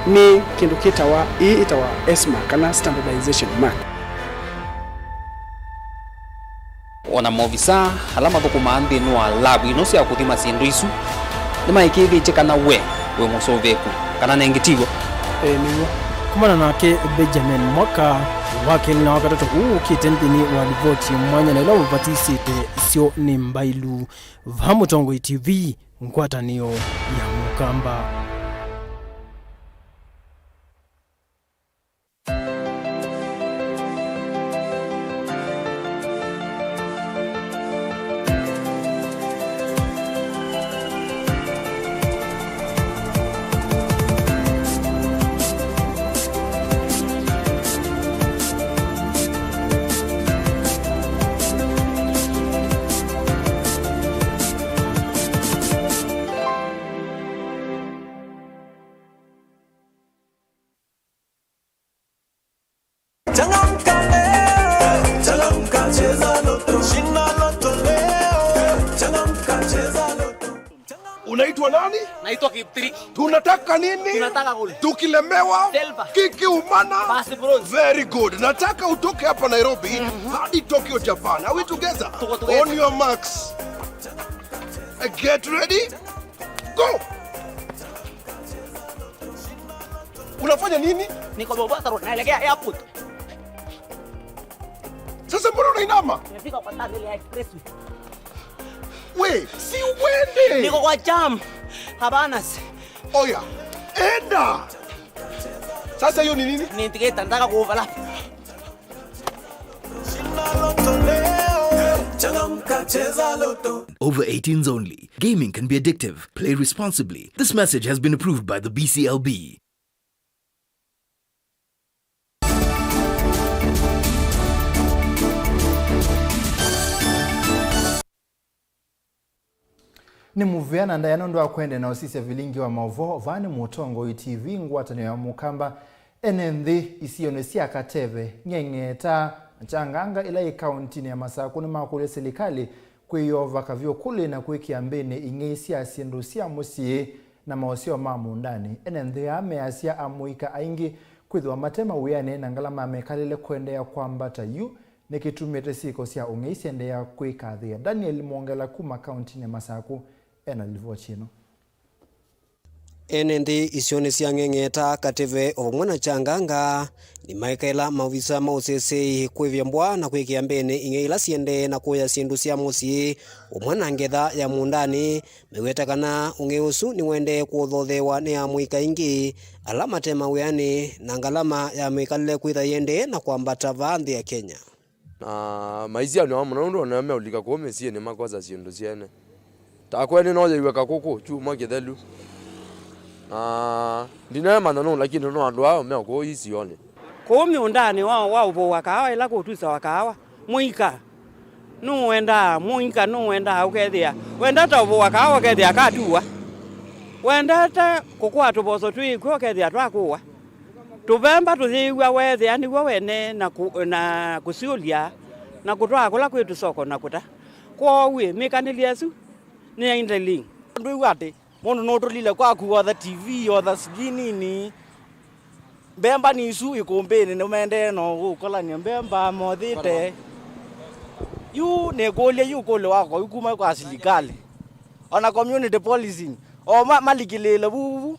nĩ kĩndũ kĩtawa, ĩĩ ĩtawa S mark kana standardization mark. O na maovisaa ala mathũkũmaa nthĩnĩ wa lavu ino sya kũthima syĩndũ isu nĩmaĩkĩĩthĩtye kana we wĩ mũsũvĩĩku kana nengĩ tiw'o. Ĩĩ, nĩw'o. Kumana nake Benjamin, mwaka wa kelĩ na wa katatũ ũũ ũkĩte nthĩnĩ wa livoti mwanya na ila ũvatisĩte syo nĩ mbailu. Vaa Mũtongoi T V, ngwatanĩo ya Mũkamba. Changamka leo, changamka, cheza Lotto, shinda Lotto leo, changamka, cheza Lotto. Unaitwa nani? Naitwa Kiptiri. Tunataka nini? Tunataka gold. Tukilemewa, silver. Kikiumana, basi bronze. Very good. Nataka utoke hapa Nairobi hadi Tokyo, Japan. Are we together? Tuko together. On your marks. Uh, get ready. Go! Unafanya nini? Niko Mombasa Road, naelekea airport. Sasa mbona unainama? Nimefika kwa tunnel ya expressway. We, si uende. Niko kwa jam. Hapana. Oya, enda. Sasa hiyo ni nini? Ni indicator, nataka ku overlap. Over eighteens only. Gaming can be addictive. Play responsibly. This message has been approved by the B C L B. Nĩ mũvea na ndaĩa nũndũ wa kũendeea na ũsisya vilingi wa maũvoo. Vaa nĩ Mũtongoi T V, ngwatanĩo ya Mũkamba. Ene nthĩ isionĩ sya Kateve, Ng'eng'eta, na Kyanganga ila yĩ kauntinĩ ya Masakũ nĩmakũlya silikalĩ kwĩyova kavyũ kũlĩ na kwĩkĩa mbĩnĩ ing'ei sya syĩndũ sya mũsyĩ na maũseo ma mũũndanĩ. Ene nthĩ aa measya amũika aingĩ kwĩthĩwa mate mawĩanĩ na ngalama ya mĩkalĩle kũendeea kwambata yu nĩkĩtumĩte syĩko sya ũng'ei syendeea kwĩkathĩĩa. Daniel Mwongela kuma kauntinĩ ya Masakũ ena livoti ĩno. Ene nthĩ isionĩ sya Ng'eng'eta, Kateve o vamwe na Kyanganga nĩmaikaĩla maovisa ma ũseseĩ kwĩvya mbwa na kwĩkĩa mbeenĩ ing'ei ila siendee na kũya syĩndũ sya mũsyĩ vamwe na ngetha ya mũũndanĩ. Meweta kana ũng'ei ũsu nĩũendee kũthotheewa nĩ amũika aingĩ ala mate mawĩanĩ, na ngalama ya mĩkalĩle kwĩtha yĩendee na kwambata vaa nthĩ ya Kenya. Na maisyanĩwa mũno nũndũ ona meũlika kũu mĩsyĩnĩ makosa syĩndũ syene. Takwa nĩ noyĩw'e kakũkũ kyumwa kĩthelu. Na ndinamanya nũũ, lakini no andũ ao me kũu isionĩ. Kũu mĩũndanĩ wa, wa ũvũa kaawa ĩla kũtusawa kaawa, mũika nũwendaa, mũika nũwendaa ũkethĩa. Wendete ũvũa kaawa ũkethĩa katuwa. Wendete kũkũa tũvoso twĩ ĩkw'ũ ũkethĩa twakũwa. Tũvemba tũyĩw'a weethĩa nĩw'o wene na kũ-, na kũsyũlya na kũtwaa kũla kwĩ tũsoko na kũta. Kwoou-ĩ, mĩkanĩlye ĩsu nĩ ya Interlink. Ndwĩw'a atĩ mũndũ nũtũlile kwaku otha T V, otha sijui nini? Mbemba nĩ isu ikũmbĩnĩ nĩmaendee no ũkolany'a mbemba mothĩte. Yu nĩkũlye, yu ũkũlyo wakwa yu kuma kwa silikalĩ, ona community policing, o ma-, malikĩlĩĩle vuvu.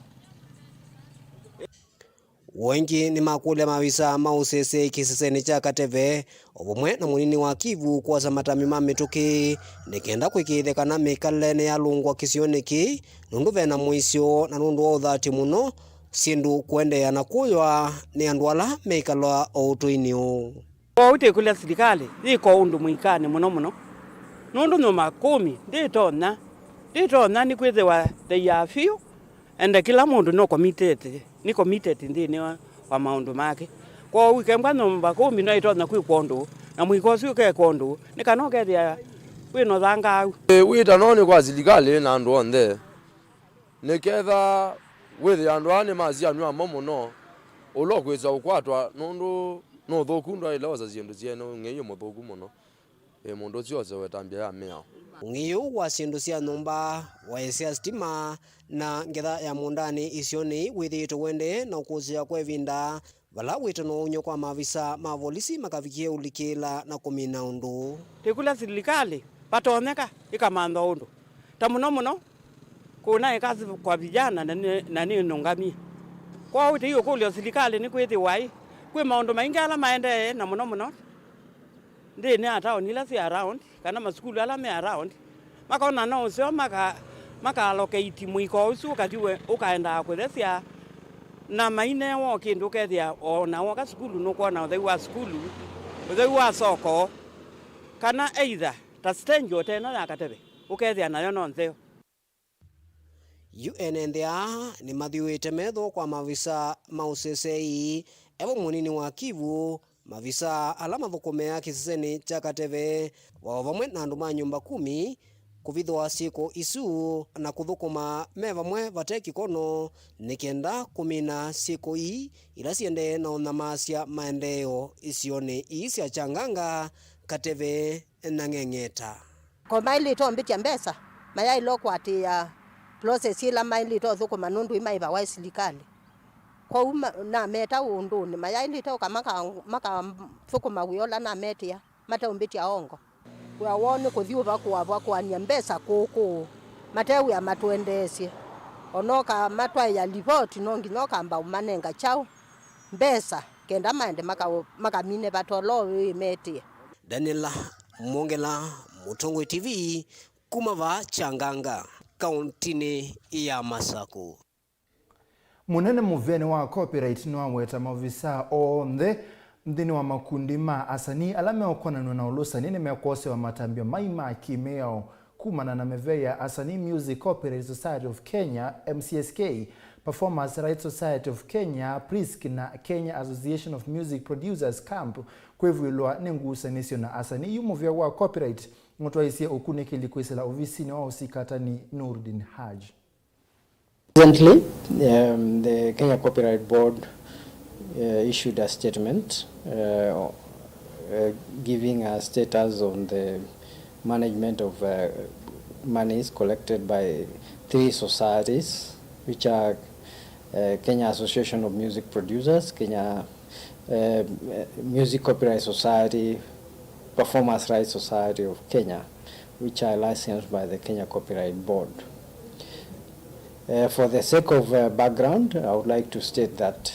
Wengĩ nĩmakũlya maavisa ma ũseseĩ kĩsesenĩ kya Kateve o vamwe na mũnini wa Kivu kwosa matambi ma mĩtũkĩ nĩ kenda kũĩkĩĩthya kana mĩkalĩle nĩyalũngwa kĩsionĩ kĩĩ, nũndũ ve na mũisyo na nũndũ wa ũthati mũno syĩndũ kũendeea na kũywa nĩ andũ ala meikalwa o ũtũinĩ ũũ. Kwoou twĩkũlya silikalĩ yĩka ũndũ mũikanĩ mũno mũno, nũndũ nyũmba kũmi ndĩtonya, ndĩtonya nĩkwĩthĩwa they are few. Ende kĩla mũndũ no committed, nĩ committed nthĩnĩ wa, wa maũndũ make. Kwoou kembwa nyũmba kũmi no ĩtonya kwĩkwa ũndũ, na mũika ũsu ũkekwa ũndũ, nĩ kana ũkethĩa wĩ na ũthangaau. Ĩ, wĩtano nĩ kwa silikalĩ na andũ onthe. Nĩketha wĩthĩa andũ aa nĩmasyanw'a mo mũno, ũla ũkwĩsa ũkwatwa nũndũ nĩ ũthũku ndwaĩle osa syĩndũ syene, ũng'ei mũthũku mũno. Ĩ, mũndũ ũsu osewe ta mbya ya mĩao. Ũng'ei ũũ wa syĩndũ sya nyũmba, waĩ sya sitima, na ngetha ya mũũndanĩ isionĩ wĩthĩĩtwe ũendee na ũkũsĩĩwa kwa ĩvinda, vala wĩtano waumywa kwa maavisa ma volisi makavikie ũlikĩĩla na kũmina ũndũ. Twĩkũlya silikalĩ vatonyeka ĩkamantha ũndũ, ta mũno mũno kũnaĩ kazi kwa vijana na nĩ, na nĩ nũngamie. Kwoou tũiũkũlya silikalĩ nĩkwĩthĩwa ĩ, kwĩ maũndũ maingĩ ala maendee, na mũno mũno nthĩnĩ ya taoni ila syĩ around, kana masukulu ala me around, makona no ũseo maka-, maka allocate mũiko ũsu ũkathi we-, ũkaendaa kũthesya, na mainewa o kĩndũ ũkethĩa o na woka sukulu nũkwona ũtheu wa sukulu, ũtheu wa soko, kana either ta stage o ta ĩno ya Kateve ũkethĩa nayo no nzeo. Yu ene nthĩ aa nĩmathyũĩte metho kwa maavisa ma ũseseĩ, evo mũnini wa Kivu, maavisa ala mathũkũmĩaa kĩsesenĩ kya Kateve, o vamwe na andũ ma nyũmba kũmi, kũvithũa syĩko isu na kũthũkũma me vamwe vate kĩkono nĩ kenda kũmina syĩko ii ila siendee na ũnyamasya maendeeo isionĩ ii sya Kyanganga, Kateve na Ng'eng'eta. Ko maĩlĩte ũmbĩtya mbesa, mayaĩle ũkwatĩĩa process ĩla maĩlĩte ũthũkũma nũndũ imaĩvawa ĩ silikalĩ. Kwoou ma-, nameta ũndũnĩ, mayaĩlĩte ũka maka-, makathũkũma wĩa ũla nametĩa, mateũmbĩtya ongo. Wĩa woo nĩ kũthi ũvakũa vakũany'a mbesa kũkũ, mate wĩa matũendeesye. O na ũkamatwaĩa livoti, no nginya ũkamba ũmanenga kyaũ? Mbesa, kenda maende maka-, makamine vata ũla ũĩ metĩe. Daniela Mwongela, Mũtongoi T V, kuma vaa Kyanganga, kauntinĩ ya Masaku. Mũnene mũvĩanĩ wa copyright nĩwaweta maovisaa onthe nthĩnĩ wa makundi ma asanii ala meũkonanw'a na ũlũsani nĩmekwosewa matambya mai ma kĩ-mĩao kumana na mĩvĩa ya Asanii Music Copyright Society of Kenya, M C S K, Performers Rights Society of Kenya, PRISK, na Kenya Association of Music Producers, KAMP, kwĩvw'ĩlwa nĩ ngusanĩsyo na asanii. Yu mũvĩa wa copyright nũtwaisye ũkunĩkĩli kwĩsĩla ovisinĩ wa ũsikatani Noordin Haji. Recently, um, the Kenya Copyright Board, uh, issued a statement, uh, uh, giving a status on the management of, uh, monies collected by three societies, which are, uh, Kenya Association of Music Producers, Kenya, uh, Music Copyright Society, Performers Rights Society of Kenya, which are licensed by the Kenya Copyright Board. Uh, for the sake of uh, background, I would like to state that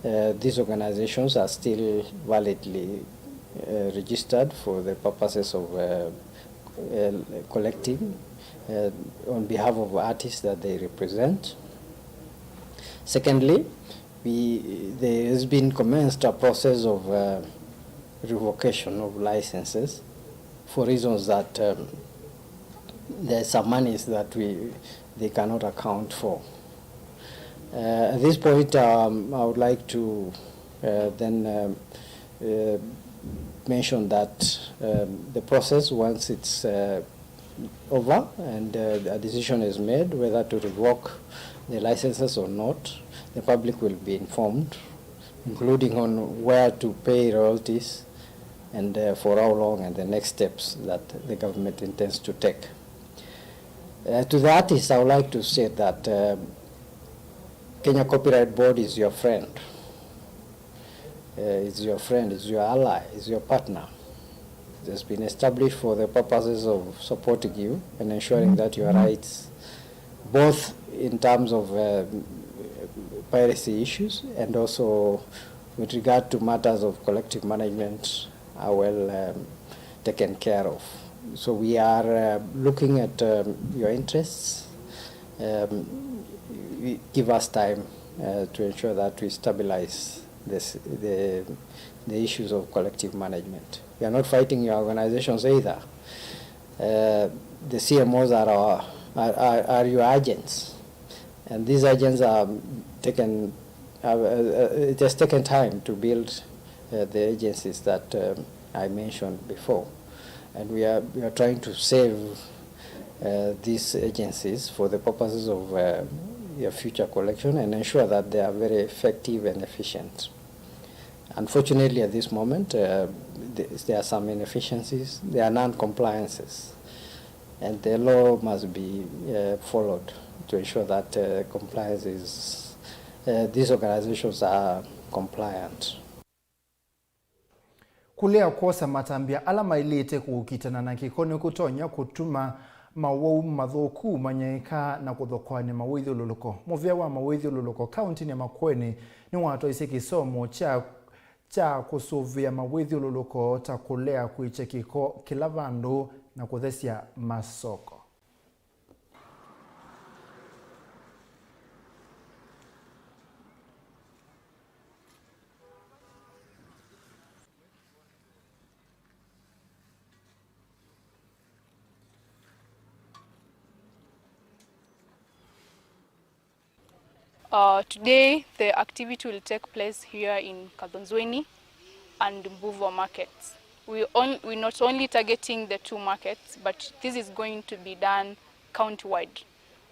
uh, these organizations are still validly uh, registered for the purposes of uh, uh, collecting uh, on behalf of artists that they represent. Secondly, we, there has been commenced a process of uh, revocation of licenses for reasons that um, there are some monies that we, they cannot account for. Uh, at this point, um, I would like to uh, then um, uh, mention that um, the process, once it's uh, over and uh, a decision is made whether to revoke the licenses or not, the public will be informed, including on where to pay royalties and uh, for how long and the next steps that the government intends to take. Uh, to the artists, I would like to say that uh, Kenya Copyright Board is your friend. Uh, is your friend, is your ally, is your partner. It has been established for the purposes of supporting you and ensuring that your rights, both in terms of uh, piracy issues and also with regard to matters of collective management, are well um, taken care of. So we are uh, looking at um, your interests. Um, give us time uh, to ensure that we stabilize this, the, the issues of collective management. We are not fighting your organizations either. Uh, the C M Os are, our, are, are, are your agents, and these agents are taken. Uh, uh, it has taken time to build uh, the agencies that um, I mentioned before, and we are, we are trying to save uh, these agencies for the purposes of uh, your future collection and ensure that they are very effective and efficient. Unfortunately, at this moment, uh, th- there are some inefficiencies, there are non-compliances, and the law must be uh, followed to ensure that uh, compliance is, uh, these organizations are compliant. Kũlea kwosa matambya ala maĩlĩte kũkitana na kĩko nĩkũtonya kũtuma mawau mathũku manyaĩĩka na kũthokoany'a mawĩthyũlũlũko. Mũvĩa wa mawĩthyũlũlũko kaũntĩnĩ ya Makueni nĩwatwaisye kĩsomo kya kya kũsũvĩa mawĩthyũlũlũko ta kũlea kwĩkya kĩko kĩla vandũ na kũthesya masoko. Uh, today, the activity will take place here in Kathonzweni and Mbuvo markets. We, on, we not only targeting the two markets, but this is going to be done county-wide,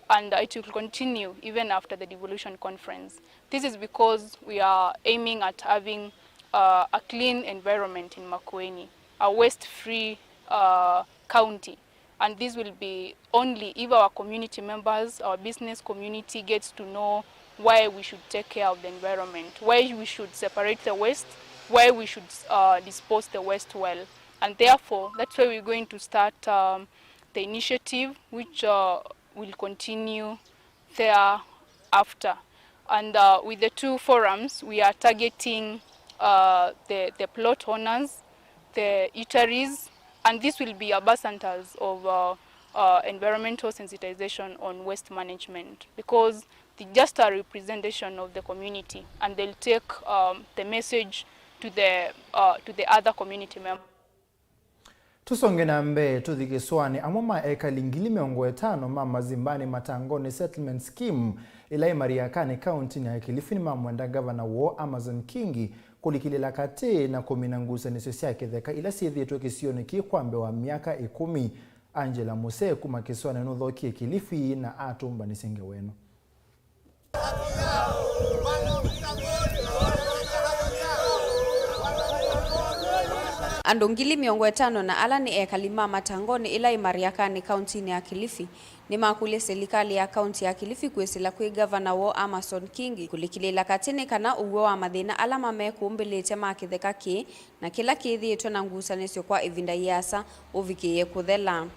and it will continue even after the devolution conference. This is because we are aiming at having uh, a clean environment in Makueni, a waste-free uh, county. And this will be only if our community members, our business community gets to know why we should take care of the environment, why we should separate the waste, why we should uh, dispose the waste well. And therefore, that's why we're going to start um, the initiative, which uh, will continue thereafter. And uh, with the two forums, we are targeting uh, the, the plot owners, the eateries, and this will be ambassadors of uh, uh, environmental sensitization on waste management, because they just a representation of the community, and they'll take um, the message to the, uh, to the other community members. Tũsonge na mbee, tũthi kĩsũanĩ. Amwe ma ekali ngili mĩongo ĩtano ma Mazimbani Matangoni Settlement Scheme, ĩla ĩ Mariakani, kaũntĩnĩ ya Kilifi, nĩmamwenda ngavana woo Amason Kingi kũlikĩlĩla katĩ na kũmina ngusanĩsyo sya kĩtheka ila syĩthĩĩtwe kĩsionĩ kĩĩ kwa mbee wa myaka ĩkũmi. Angela Musee kuma kĩsũanĩ nũthokie Kilifi na atũmbanĩsya ngewa ĩno. Andũ ngili mĩongo ĩtano na ala nĩ ekali ma Matangoni ĩla ĩ Mariakani, kaũntĩnĩ ya Kilifi, nĩmakũlya silikalĩ ya kaũntĩ ya Kilifi kwĩsĩla kwĩ ngavana woo Amason Kingi kũlikĩlĩla katĩ nĩ kana ũw'o wa mathĩna ala mamekũmbĩlĩtye ma kĩtheka kĩĩ na kĩla kĩthĩĩtwe na ngusanĩsyo kwa ĩvinda yĩasa ũvikĩĩe kũthela.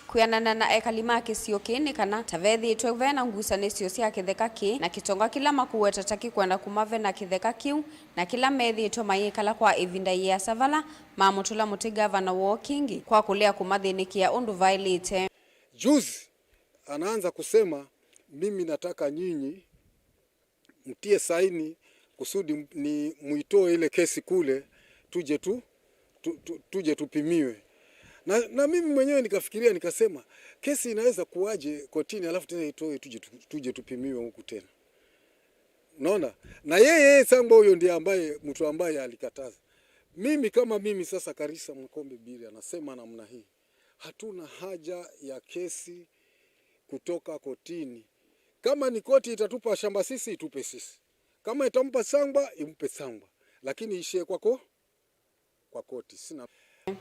Kwĩanana na ekali ma kĩsio kĩĩ nĩ kana ta vethĩĩtwe ve na ngusanĩsyo sya kĩtheka kĩĩ na kĩtonga kĩla makũweta ta kĩkwenda kũmave na kĩtheka kĩu, na kĩla methĩĩtwe mayĩkala kwa ĩvinda yĩasa vala mamũtũla mũtĩ ngavana woo kĩngĩ kwa kũlea kũmathĩnĩkĩa ũndũ vaĩlĩte. Juzi anaanza kusema, mimi nataka nyinyi mtie saini kusudi ni muitoe ile kesi kule, tuje tu, tu, tu, tuje tupimiwe. Na, na mimi mwenyewe nikafikiria nikasema, kesi inaweza kuwaje kotini alafu tena itoe tuje, tu, tuje tupimiwe huku tena? Unaona? Na yeye, yeye Sangwa huyo ndiye ambaye, mtu ambaye alikataza. Mimi kama mimi sasa, Karisa Mkombe Biri anasema namna hii, hatuna haja ya kesi kutoka kotini. Kama ni koti itatupa shamba sisi, itupe sisi. Kama itampa Sangwa, impe Sangwa. Lakini ishie kwako, kwa koti. Sina.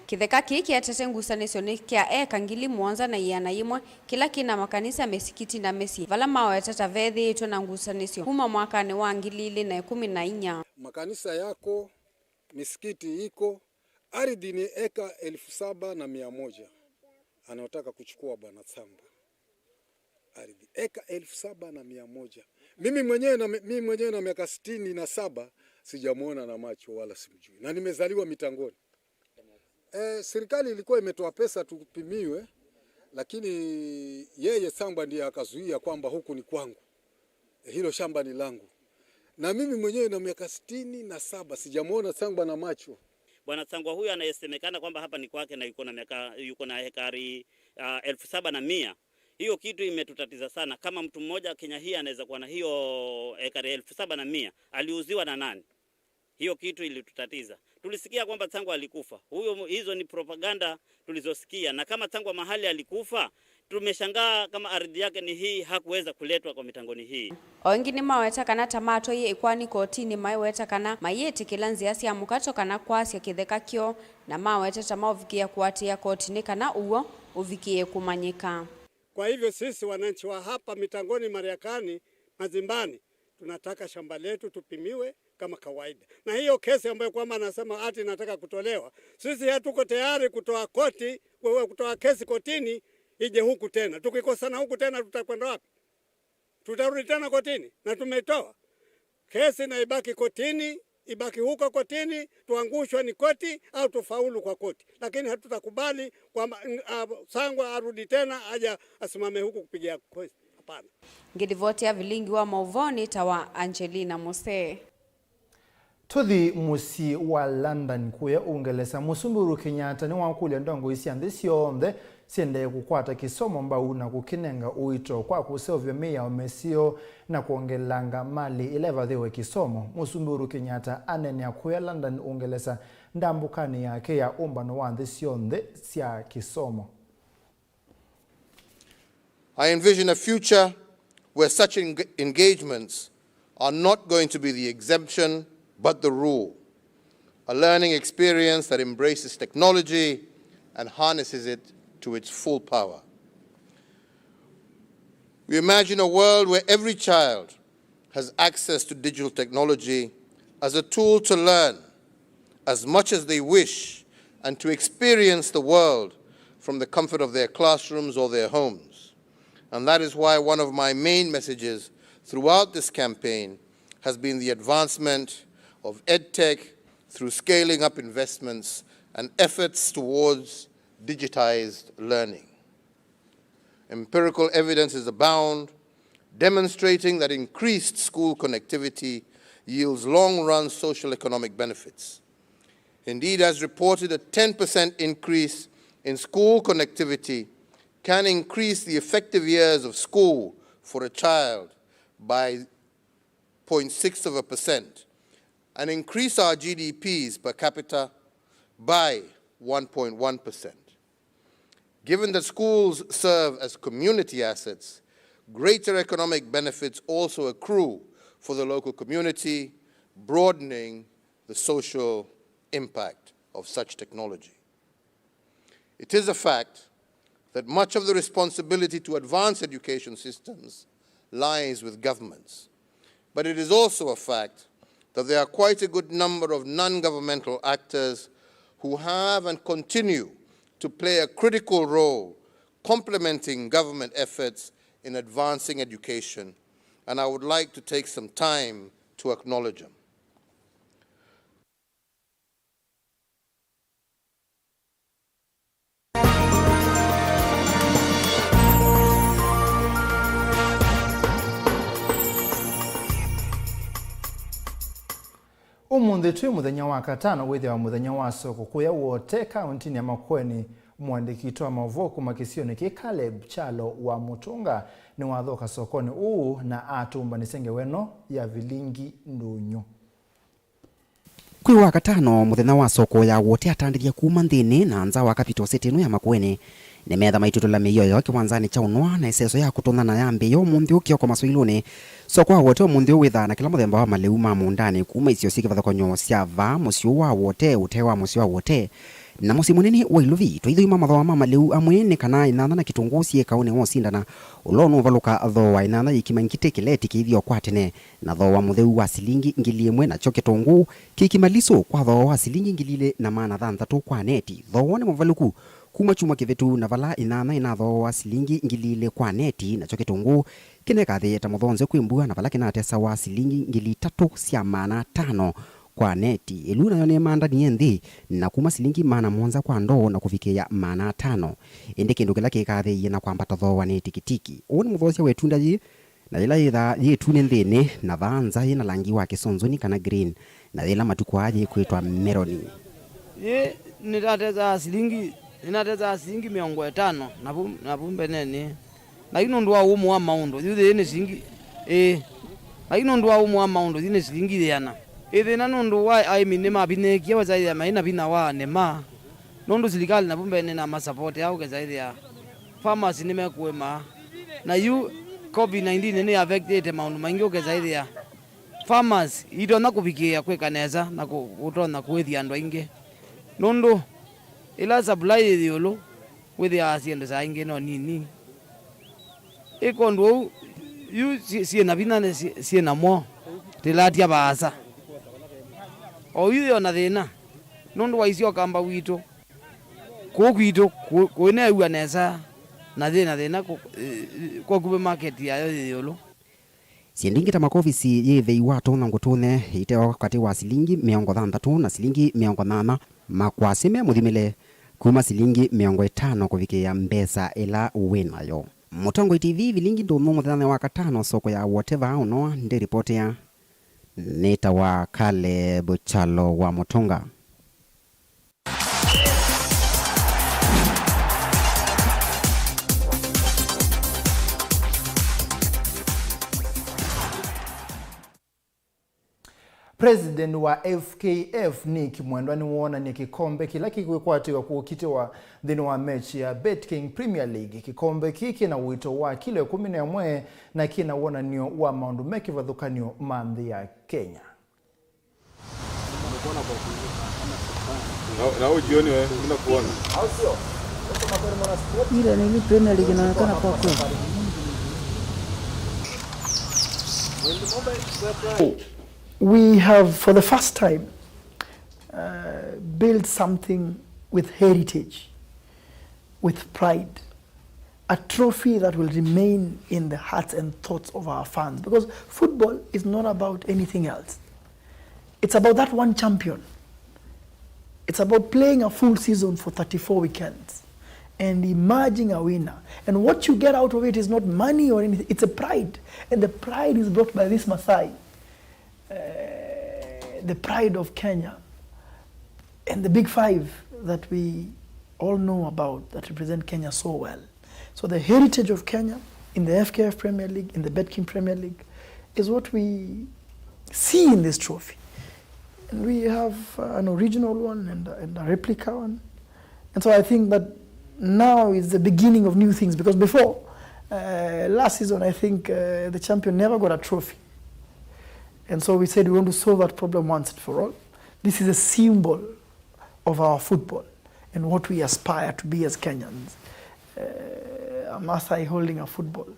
Kĩtheka kĩĩ kĩetete ngusanĩsyo nĩ kya eka ngili mũonza na ĩana yĩmwe, kĩla kĩ na makanisa, mĩsikiti na mĩsyĩ, vala maweta ta vethĩĩtwe na ngusanĩsyo kuma mwakanĩ wa ngili ilĩ na ĩkũmi na inya. Makanisa yako, misikiti iko, ardhi ni eka elfu saba na mia moja anaotaka kuchukua Bwana Sangwa. Ardhi eka elfu saba na mia moja. Mimi mwenyewe na, mimi mwenyewe na miaka sitini na saba, sijamuona na macho wala simjui, na nimezaliwa Mitangoni. Eh, serikali ilikuwa imetoa pesa tupimiwe, lakini yeye Sangwa ndiye akazuia kwamba huku ni kwangu, eh, hilo shamba ni langu. Na mimi mwenyewe na miaka sitini na saba, sijamuona Sangwa na macho. Bwana Sangwa huyu anayesemekana kwamba hapa ni kwake na yuko na miaka, yuko na hekari uh, elfu saba na mia. Hiyo kitu imetutatiza sana. Kama mtu mmoja Kenya hii anaweza kuwa na hiyo ekari elfu saba na mia, aliuziwa na nani? Hiyo kitu ilitutatiza. Tulisikia kwamba Sangwa alikufa. Huyo, hizo ni propaganda tulizosikia, na kama Sangwa mahali alikufa, tumeshangaa kama ardhi yake ni hii, hakuweza kuletwa kwa Mitangoni hii. O ĩngĩ nĩmaweta kana ta matwaie ĩkoani kotinĩ, maiweta kana mayĩtĩkĩla nzĩa sya mũkato kana kwasya kĩtheka kyoo, na maweta ta maũvikĩĩa kũatĩĩa kotinĩ kana ũw'o ũvikĩĩe kũmanyĩka. Kwa hivyo sisi wananchi wa hapa Mitangoni, Mariakani, Mazimbani, tunataka shamba letu tupimiwe kama kawaida. Na hiyo kesi ambayo kwamba anasema ati inataka kutolewa, sisi hatuko tayari kutoa koti, wewe kutoa kesi kotini ije huku tena. Tukikosana huku tena tutakwenda wapi? Tutarudi tena kotini na tumetoa kesi na ibaki kotini, ibaki huko kotini, tuangushwe ni koti au tufaulu kwa koti, lakini hatutakubali kwamba uh, Sangwa arudi tena aja asimame huku kupigia kesi. Hapana. Ngĩlivotea vilingi wa maũvoo nĩ ta wa Angelina Musee. Tũthi mũsyĩ wa London kũya Ũngelesa. Mũsumbĩ Uhuru Kenyatta nĩwakũlya ndongoi sya nthĩ syonthe siendee kũkwata kĩsomo mbau na kũkĩnenga ũito kwa kũseũvya mĩao mĩseo na kwongelanga malĩ ĩla ĩvathĩwe kĩsomo. Mũsumbĩ Uhuru Kenyatta aneenea kũya London, Ũngelesa, ndambũkanĩ yake ya ũmbano wa nthĩ syonthe sya kĩsomo. I envision a future where such eng- engagements are not going to be the exemption but the rule, a learning experience that embraces technology and harnesses it to its full power. We imagine a world where every child has access to digital technology as a tool to learn as much as they wish and to experience the world from the comfort of their classrooms or their homes. And that is why one of my main messages throughout this campaign has been the advancement of EdTech through scaling up investments and efforts towards digitized learning. Empirical evidence is abound demonstrating that increased school connectivity yields long-run social economic benefits. Indeed, as reported, a ten percent increase in school connectivity can increase the effective years of school for a child by zero point six of a percent and increase our G D Ps per capita by one point one percent. Given that schools serve as community assets, greater economic benefits also accrue for the local community, broadening the social impact of such technology. It is a fact that much of the responsibility to advance education systems lies with governments. But it is also a fact that there are quite a good number of non-governmental actors who have and continue to play a critical role complementing government efforts in advancing education, and I would like to take some time to acknowledge them. Ũmũnthĩ twĩ mũthenya wa katano, wĩthĩawa mũthenya wa soko kũya Wote, kaũntĩnĩ ya Makueni. Mũandĩki witũ wa maũvoo kuma kĩsionĩ kĩĩ, Caleb Kyalo wa Mũtũnga, nĩwathoka sokonĩ ũũ na atũmbanĩsya ngewa ĩno ya vilingi ndũnyũ. Kwĩ Wakatano, mũthenya wa soko ya Wote atandĩthya kuma nthĩnĩ na nza wa capital city ĩno ya Makueni, nĩmetha maitũtũla mĩio yoo kĩwanzanĩ kya ũnwa na ĩseso ya kũtũnthana yambĩĩe ũmũnthĩ ũkĩoko masoilũnĩ. Soko wa Wote ũmũnthĩ ũũ wĩthaa na kĩla mũthemba wa malĩu ma mũũndanĩ kuma isio syĩ kĩvathũkany'o sya vaa mũsyĩ wa Wote, ũtee wa mũsyĩ wa Wote, na mũsyĩ mũnene wa Iluvi. Twaithũima mathooa ma malĩu amwe nĩ kana ĩnana na kĩtũngũũ syĩ kaũnĩ wa ũsindana, ũla ũnũvalũka thooa ĩnana yĩkima ngitĩ kĩleti kĩithio kwa tene, na thooa mũtheu wa silingi ngili ĩmwe, nakyo kĩtũngũũ kĩkima lisũ kwa thooa wa silingi ngili ilĩ na maana thanthatũ kwa neti. Thooa nĩ mũvalũku kuma kyumwa kĩvĩtu, na vala ĩnana ĩnathooa silingi ngili ilĩ kwa neti, nakyo kĩtũngũũ kĩnekathĩĩe ta mũthonze kwĩ mbua, na vala kĩnatesawa silingi ngili itatũ sya maana atano kwa neti. Ĩlu nayo nĩmandanie nthĩ na kuma silingi maana mũonza kwa ndoo na kũvikĩĩa maana atano. Ĩndĩ kĩndũ kĩla kĩkathĩĩie na kwambata thooa nĩ tikitiki. Ũũ nĩ mũthoosya wa ĩtunda yĩĩ, na yĩla yĩthaa yĩ ĩtunĩ nthĩnĩ, na vaa nza yĩ na langi wa kĩsonzoni kana green, na yĩla matukũ aa yĩkwĩtwa meloni. Yĩ nĩtatesaa silingi, nĩnatesaa silingi mĩongo ĩtano navu, navu mbenenĩ. Na yu nũndũ wa ũmũ wa maũndũ, yu thĩĩ nĩ silingi, ĩĩ. Na yu nũndũ wa ũmũ wa maũndũ, yu nĩ silingi ĩana. Ĩthĩna nũndũ wa aĩmi nĩmavinyĩĩkie, wesa ĩthĩa mai na vinya wa nĩma. Nũndũ silikalĩ navu mbee nĩnamasapotea ũkesa ĩthĩa farmers nĩmekũĩma. Na yu covid nineteen nĩ affectĩte maũndũ maingĩ ũkesa ĩthĩa farmers itonya kũvikĩĩa kwĩka nesa na kũ-, kũtonya kũĩthya andũ aingĩ. Nũndũ ĩla supply yĩ ĩũlũ, wĩthĩaa syĩndũ saa ingĩ no nini. Ĩkondũ ũu, yu syĩ, syĩ na vinya nĩ syĩ, syĩ na mwoo, tilatya vaasa. O yu yĩ o na thĩna, nũndũ wa isyoka mba witũ. Kũu kwitũ, kũ-, kũineew'a nesa, na yĩ na thĩna kũ-, ĩ, ĩ, kwa kuvĩ market yayo yĩ ĩũlũ. Syĩndũ ingĩ ta makovisi yĩ vei wa tũnyũngũ tũnene ite o katĩ wa silingi mĩongo thanthatũ na silingi mĩongo nyanya, makwasĩ me mũthimĩle kuma silingi mĩongo ĩtano kũvikĩĩa mbesa ĩla wĩ nayo. Mũtongoi T V, vilingi ndũnyũ mũthenyanĩ wa katano soko ya Wote vaa ũnoa ndĩripotea. Nĩtawa Caleb Kyalo wa Mũtũnga. President wa F K F Nick Mwendwa nĩwoonanie kĩkombe kĩla kĩkwĩkwatĩw'a kũkitĩwa nthĩnĩ wa mechi ya BetKing Premier League. Kĩkombe kĩĩ kĩna ũito wa kilo ĩkũmi na ĩmwe na kĩna wonany'o wa maũndũ me kĩvathũkany'o ma nthĩ ya Kenya. Na, na wewe jioni wewe, mimi nakuona. Ile nini Premier League inaonekana kwa kweli. We have, for the first time, uh, built something with heritage, with pride. A trophy that will remain in the hearts and thoughts of our fans, because football is not about anything else. It's about that one champion. It's about playing a full season for thirty-four weekends and emerging a winner. And what you get out of it is not money or anything, it's a pride. And the pride is brought by this Maasai, uh, the pride of Kenya and the big five that we all know about that represent Kenya so well. So the heritage of Kenya in the F K F Premier League, in the BetKing Premier League, is what we see in this trophy. And we have, uh, an original one and, and a replica one. And so I think that now is the beginning of new things, because before, uh, last season, I think, uh, the champion never got a trophy. And so we said we want to solve that problem once and for all. This is a symbol of our football and what we aspire to be as Kenyans. Uh, a Maasai holding a football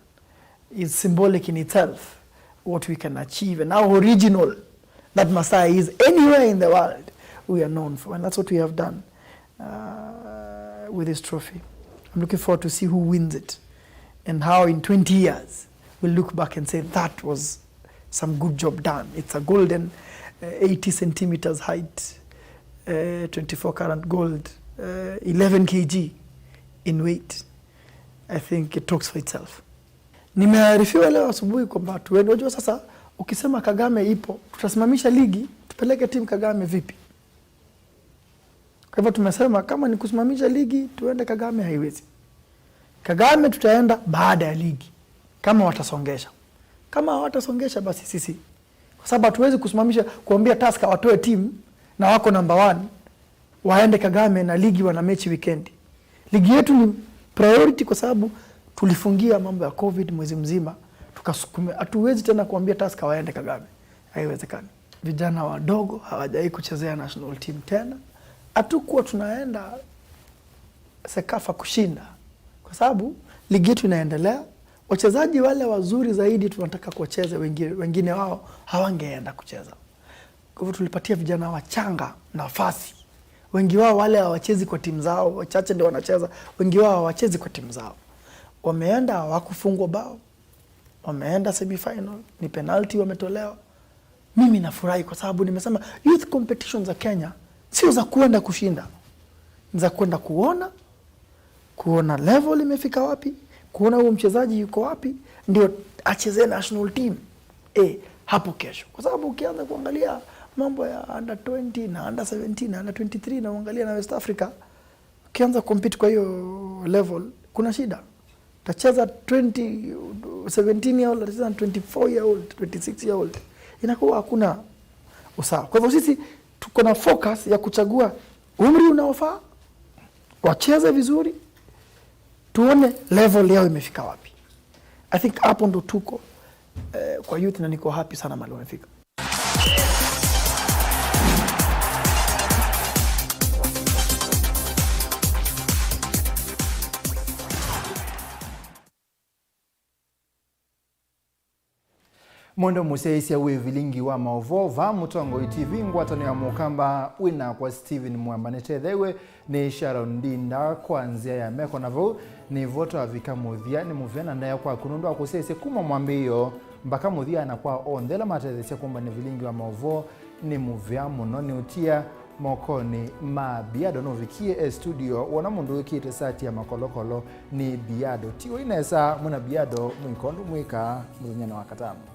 is symbolic in itself, what we can achieve and how original that Maasai is anywhere in the world we are known for. And that's what we have done, uh, with this trophy. I'm looking forward to see who wins it and how in twenty years we'll look back and say that was some good job done. It's a golden uh, eighty centimeters height, uh, twenty-four karat gold, uh, eleven kilograms in weight. I think it talks for itself. Nimearifiwa leo asubuhi kwamba tuende. Unajua sasa, ukisema Kagame ipo, tutasimamisha ligi, tupeleke timu Kagame vipi? Kwa hivyo tumesema kama ni kusimamisha ligi, tuende Kagame, haiwezi. Kagame tutaenda baada ya ligi, kama watasongesha. Kama hawatasongesha, basi sisi, kwa sababu hatuwezi kusimamisha, kuambia Tusker watoe timu na wako number one, waende Kagame na ligi wana mechi weekend. Ligi yetu ni priority kwa sababu tulifungia mambo ya covid mwezi mzima, tukasukumia. Hatuwezi tena kuambia Tusker waende Kagame, haiwezekani. Vijana wadogo hawajawahi kuchezea national team tena. Hatukuwa tunaenda Sekafa kushinda kwa sababu ligi yetu inaendelea. Wachezaji wale wazuri zaidi tunataka kuwacheze, wengi-, wengine wao hawangeenda kucheza. Kwa hivyo tulipatia vijana wachanga nafasi. Wengi wao wale hawachezi kwa timu zao, wachache ndio wanacheza. Wengi wao hawachezi kwa timu zao. Wameenda, hawakufungwa bao, wameenda semifinal, ni penalty wametolewa. Mimi nafurahi kwa sababu nimesema youth competitions za Kenya sio za kuenda kushinda, ni za kuenda kuona, kuona level imefika wapi, kuona huyo mchezaji yuko wapi, ndio achezee national team eh, hapo kesho. Kwa sababu ukianza kuangalia mambo ya under twenty na under seventeen na under twenty-three na uangalia na West Africa, ukianza compete kwa hiyo level, kuna shida. Tacheza twenty, seventeen year old, atacheza na twenty-four year old, twenty-six year old. Inakuwa hakuna usawa. Kwa hivyo sisi tuko na focus ya kuchagua umri unaofaa, wacheze vizuri, tuone level yao imefika wapi. I think hapo ndo tuko eh, kwa youth, na niko happy sana mahali wamefika. Mwendo mũsyaĩĩsya wĩ vilingi wa maũvoo vaa Mũtongoi T V, ngwatanĩo ya Mũkamba, wĩ nakwa Stephen Mwamba. Nĩtetheew'e nĩ Sharon Ndinda kwa nzĩa ya meko, na vau nĩvo twavika mũthya. Nĩ mũvea na ndaĩa kwaku nũndũ wa kũsyaĩĩsya kuma mwambĩĩo mpaka mũthya, na kwa onthe ala matetheesya kũmbanĩa vilingi wa maũvoo, nĩ mũvea mũno. Nĩũtia mokonĩ ma Biado. Nũvikie e studio, wona mũndũ wĩkĩĩte sati ya makolokolo nĩ Biado. Tiw'ai nesa, mwĩna Biado mwĩka ũndũ mwĩka mũthenyanĩ wa katano.